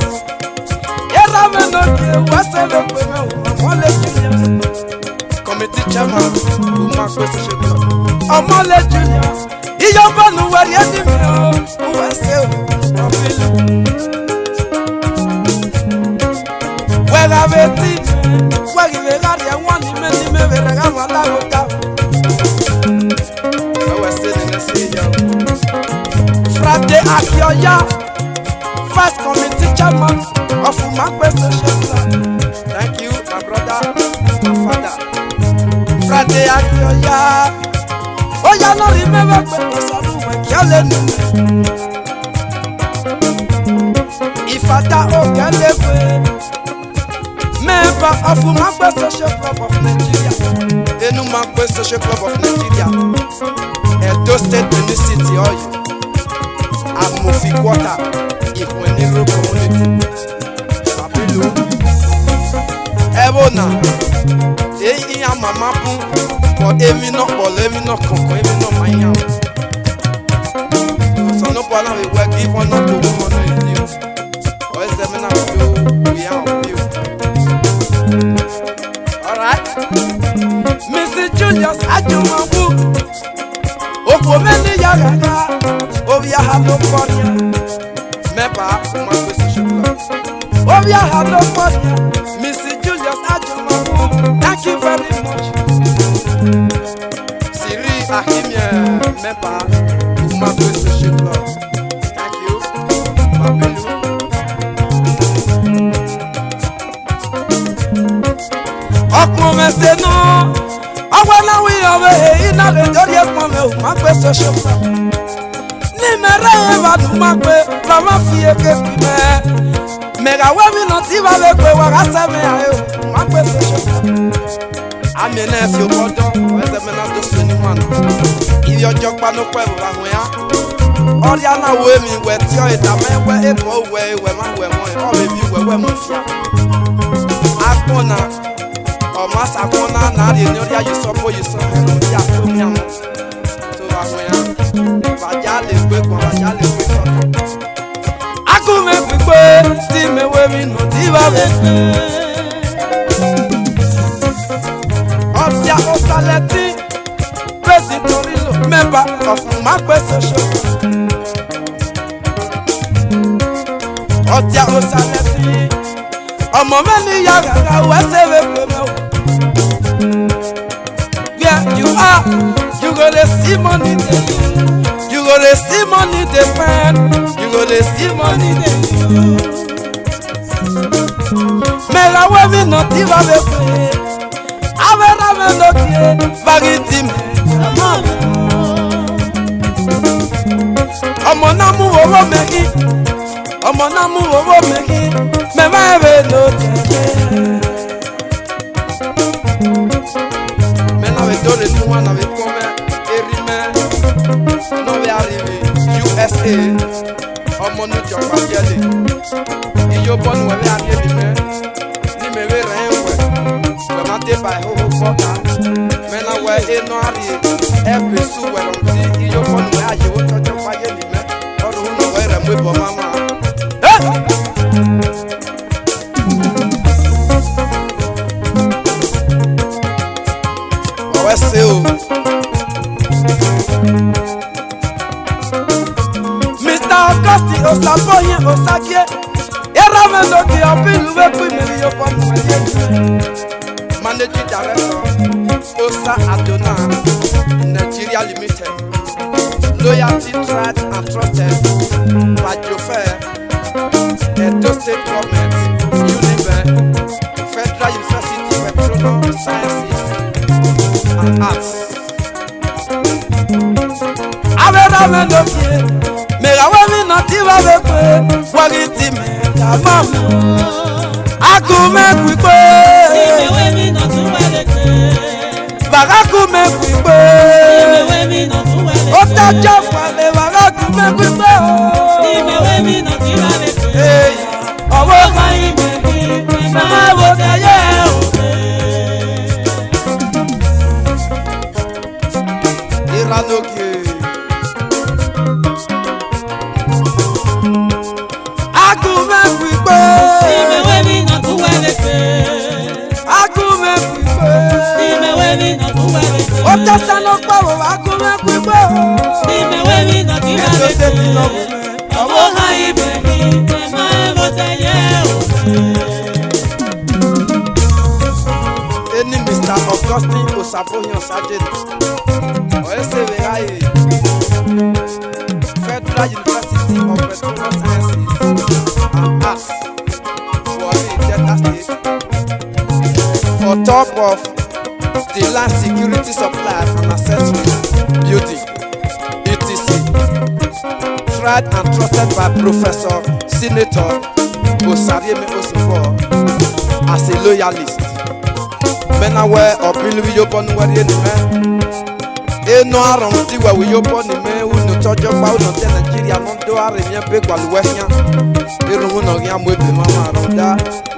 erha mwẹ nọ gie, wa sẹ vbe kpe mwẹ o, Ọmọle Julius. Committee chairman, Umagbe Social Club. Ọmọle Julius, iyobọ ne uwẹ rhie ni mẹ o, uwẹ sẹ o, Ọmọle. Wẹ gha vbe ti, wẹ ghi vbe gha rhie ẹmwẹ ni mẹ, ni mẹ vbe rre gha mwa la ota. Wẹ wẹ sẹ nene sẹ ya. Friday Akioya, first committee chairman of Umagbe Social Club. Thank you, my brother, my father. Friday Akioya. Oya nọ rhie mẹ vbe gbe Osalu wẹ gie lenu. Ifada Okelegbe, member of Umagbe Social Club of Nigeria. Enu Umagbe Social Club of Nigeria, Edo State, Benin City, Oyo. Amofi Quarter, Ikhuen Niro Community. Abilu. Ẹvbo na, e iran mama bun, but emwi nọ kpọlọ, emwi nọ kọkọ, emwi nọ ma iran. Wala we work, give honor to whom honor is due. Or else, I mean, I will do, we are on you. All right. Missus Julius Ajumabu. Okwomeni yagaga. Ovia ha no konya. Member, Umagbe Social Club. Ovia ha no konya. Missus Julius Ajumabu. Thank you very much. Siri Ahimie, member, Umagbe Social Club. Thank you. Mabelu. Ọkpọnmwẹsẹ nọ, ọwẹ na wi ọvbehe, I na vbe do rhie kpọnmwẹ Umagbe Social Club. Ni mẹ rre emwa ne Umagbe, vbe a ma fi eke fi mẹ. Mẹ gha wẹ emwi ne ọ tiva vbe egbe, wa gha sẹ mwẹ rae o, Umagbe Social Club. Amie ne fi obọ dọ, ọ ẹ zẹ mẹ na do sẹ eni wan na. Ivbi ọjọkpa ne okhuo ẹvbo vbe ahuẹ a. Ọ rhia na ru emwi wẹ tie ọre tama wẹ, ebọ wẹ, wẹ ma ru ẹmwẹ, ọ vbe vbi uwẹ wẹ mu fia. Agbọn na, ọ ma sa agbọn na, na rhie eni ọ rhia ye usọbo ye usọ, ọ rhia kpo emianmwẹ. So vbe ahuẹ a, vbe a ya le egbe guan, vbe a ya le egbe sọta. Agu mwẹ khuikpe, ti mẹ wẹ emwi ne ọ tiva vbe egbe. Ọdia Osalẹtin, President Orilo, member of Umagbe Social. Ọdia Osalẹtin, ọmọ mwẹ ne I ya ghanghan, wẹ sẹ vbe kpe mwẹ o. Where you are, you go dey see money dey do. You go dey see money dey spend. You go dey see money dey do. Mẹ gha wẹ emwi ne ọ tiva vbe egbe. Avbe erha mwẹ ne okiekie, vbe a ghi ti mẹ. Ọmọ na mu vbe obọ mẹ ghi. Ọmọ na mu vbe obọ mẹ ghi. Mẹ ma vbe ne okiekie. Mẹ na vbe do rhie eni wan na vbe kpọnmwẹ erha mwẹ ne ọ vbe a rrie vbe U S A. Ọmọ ne Jihova yẹle. Iyobọ ne uwẹ vbe a rrie emwi mwẹ, ne imẹ vbe rẹn uwẹ, wẹ ma deba ẹhoho vbe ọta. Mẹ na wẹ ene ọ gha rrie, ẹkue esu uwẹ rhọnmwuda iyobọ ne uwẹ gha ye vbe otọ Jihova yẹle mẹ, ọ rhunmwuda wẹ rẹ mu ebọ mama. Hey! Ọ wẹ sẹ o. Mister Augustine Osaboye Osagie, erha mwẹ ne okiekie, ọ bilu vbe kpu imẹ vbe iyobọ ne uwẹ rrie. Managing Director, Osa Adonai Nigeria Limited. Loyalty, tried and trusted by Jofair, Edo State Government, Uniben, Federal University Petroleum Sciences and Arts. Avbe erha mwẹ ne okiekie, mẹ gha wẹ emwi ne ọ tiva vbe egbe, wa ghi ti mẹ, ya ma mu. Agu mwẹ khuikpe. Vbe a gha gu mẹ khuikpe. Ota Jihova le, vbe a gha gu mẹ khuikpe o. Hey, ọvbokhan imẹ ghi, ma vbe odẹ ye o. Erha ne okiekie. Agu mwẹ khuikpe. Imẹ wẹ emwi ne ọ gu uwẹ vbe egbe. Agu mwẹ khuikpe. Imẹ wẹ emwi ne ọ gu uwẹ vbe egbe. Ota Osanobua vbe agu mwẹ khuikpe o. Imẹ wẹ emwi ne ọ gu uwẹ vbe egbe. Ẹdo State nọ vbe mwẹ. Ọvbokhan imẹ ghi, ma vbe odẹ ye o. Eni Mister Augustine Osaboye Osagie. Ọ ẹ sẹ vbe gha ye Federal University of Petroleum Sciences and Arts, Warri, Delta State, for top of the land security supply and accessory building, E T C. Tried and trusted by Professor Senator Osarieme Osunbor as a loyalist. Mẹ na wẹ ọ bilu vbe iyobọ ne uwẹ rrie ne imẹ. Ene ọ gha rhọnmwuda wẹ vbe iyobọ ne imẹ, unu tọ jọ gba, unu tẹ Nigeria nọ do gha rre emwi ebe gualọ uwẹ khian. Erhunmwu ne ọ khian mu ebe mama rhọnmwuda,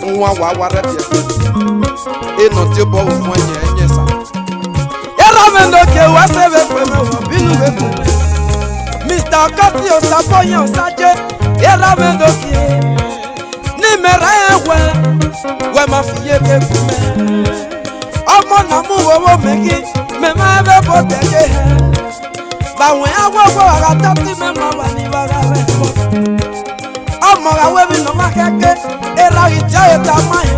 uwan wa wa rre biẹ. Ene ọ tie obọ vbe ufun ẹyẹn, ẹyẹn sa. Erha mwẹ ne okiekie, wa sẹ vbe kpe mwẹ, wa binu vbe kpe mwẹ. Mister Takasi Osaboyan Osaje, erha mwẹ do gie. Ne imẹ ra rẹn wẹ, wẹ ma fi ye egbe gu mẹ. Ọmọ na mu vwo vwo mẹ ghi, mẹ ma vbe bo dẹ ye hẹ. Vbe awẹ a wẹ wẹ a gha ta ti mẹ ma wa ni vba gha rẹ ẹbọ. Ọmọ gha wẹ emwi ne ọ ma khẹke, erha ghi tie ẹre tama hẹ.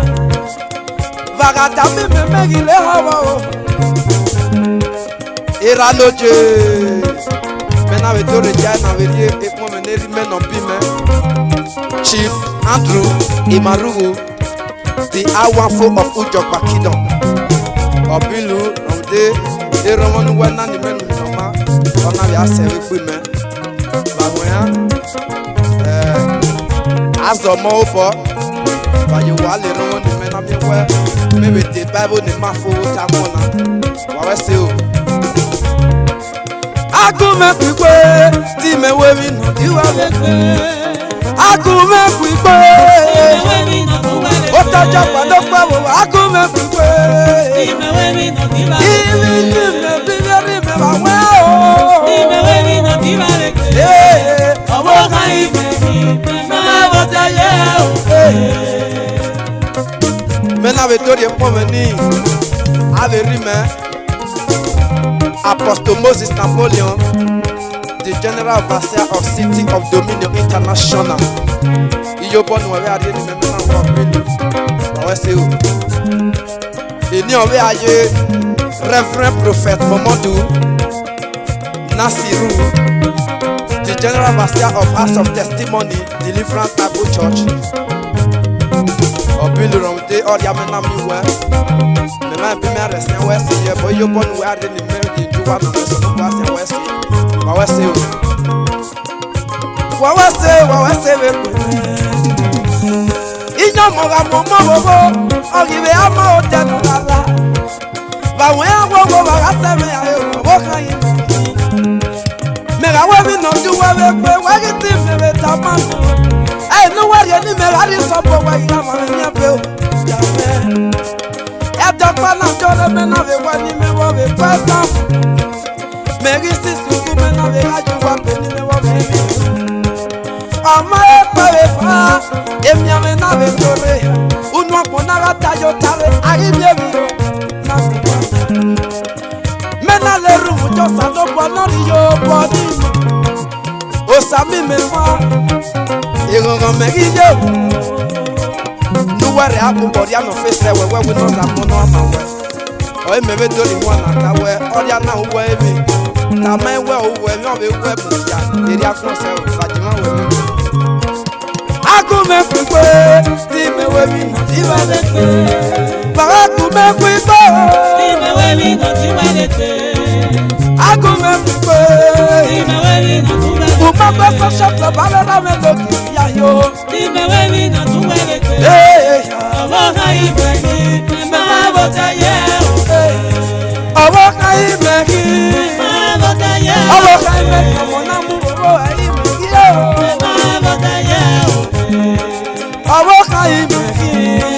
Vbe a gha tama mẹ, mẹ ghi le họghọ o. Erha noje. Mẹ na vbe do rre dia na vbe rhie ekpọnmwẹ ne erha mwẹ ne ọ bi mẹ. Chief Andrew Imarughu, the Awanfo of Ujokpa Kingdom. Ọ bi lu rhunmwuda erọmọ ne uwẹ na ni mẹ nu nọ ma, ọ na vbe a sẹ vbe egbe mẹ. Vbe awẹ a, eh, a zọ ọmọ obọ, vbe a ye wa le erọmọ ne imẹ na miẹn wẹ, mẹ vbe de Bible ne ma fo vbe ota agbọn na. Wa wẹ se o. A gu mwẹ khuegbe, te imẹ wẹ emwi ne ọ di uwa vbe egbe. A gu mwẹ khuegbe. Ota Japa nọkpa vbe owa, a gu mwẹ khuegbe. Ivbi yi mẹ bi vbe rhie mẹ vbe awẹ o. Ee. Ee. Mẹ na vbe do rhie ekpọnmwẹ ni, a vbe rhie mẹ. Apostle Moses Napoleon, the General Overseer of City of Dominion International. Iyobọ ne uwẹ vbe a rhie ne imẹ, mẹ na wa vbe lu. Wa wẹ se o. Eni ọ vbe a ye Reverend Prophet Momodu Nasiru, the General Overseer of House of Testimony Deliverance Bible Church. Ọ bi lu rhunmwuda ọrhia mẹ na miẹn wẹ. Mẹ ma bi mẹ rẹn siẹn wẹ si ye, but iyobọ ne uwẹ a rhie ne imẹ, Jehovah na mẹ sẹ ne uwẹ a siẹn wẹ si. Wa wẹ se o. Wa wẹ se, wa wẹ se vbe egbe. Iyọnmọ gha mu ọmọ vbe obho, ọ ghi vbe a ma odẹ ne ọ gha la. Vbe awẹ a wẹ wẹ, wa gha sẹ mwẹ a, e, wa wẹ okhan yi. Mẹ gha wẹ emwi ne ọ di uwa vbe egbe, wa ghi te imẹ vbe tama. Ẹ ne uwa rhie ne imẹ gha rhie isọbo, wa ghi gha ma mwẹ yan be o. Ya mẹ. Ẹdẹ ọkpa na jọre mẹ na vbe wa ne imẹ vbe ọ vbe kue tama. Mẹ ghi si suku mẹ na vbe gha ye uwa be ne imẹ vbe ọ vbe rhie. Ọ ma he kpẹvbe eva, emianmwẹ na vbe do rre. Unu ọkpọn na gha ta ye ota rre, a ghi miẹn emwi na vbe wa. Mẹ na le ru vbe uyi Osanobua ne ọ rhie iyobọ ni. Osa miẹn imẹ fan, eghọnghọn mẹ ghi ye. Ne uwẹ rre akpokpọ rhia nọ fe sẹ wẹ, wẹ wẹ ne ọ za mọ ne ọ ma wẹ. Ọre mẹ vbe do rhie iwan na ta wẹ, ọrhia na hu wẹ emwi. Tama wẹ, ọ hu wẹ emwi, ọ vbe wẹ bu ya, erriọ agbọn sẹ o, Fajima wẹ emwi. A gu mwẹ khuegbe, te imẹ wẹ emwi ne ọ di uwa vbe egbe. Baba, a gu mwẹ khuegbe. Te imẹ wẹ emwi ne ọ di uwa vbe egbe. A gu mwẹ khuegbe. Te imẹ wẹ emwi ne ọ di uwa vbe egbe. U ma gbe social club, a vbe na mwẹ do gie ya yo. Te imẹ wẹ emwi ne ọ di uwa vbe egbe. Ee, ya. Ọvbokhan yi mẹ ghi, mẹ ma vbe ota ye o. Ee. Ọvbokhan yi mẹ ghi. Mẹ ma vbe ota ye o. Ọvbokhan yi mẹ ghi, ọmọ na mu vbe obho, yi mẹ ghi o. Mẹ ma vbe ota ye o. Ọvbokhan yi mẹ ghi.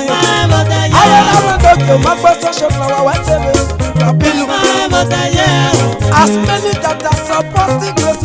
Mẹ ma vbe ota ye o. Aye na mwẹ do gie, u ma gbe social club, wa wẹ se vbe. Babilu. Mẹ ma vbe ota ye o. As many that are supporting grace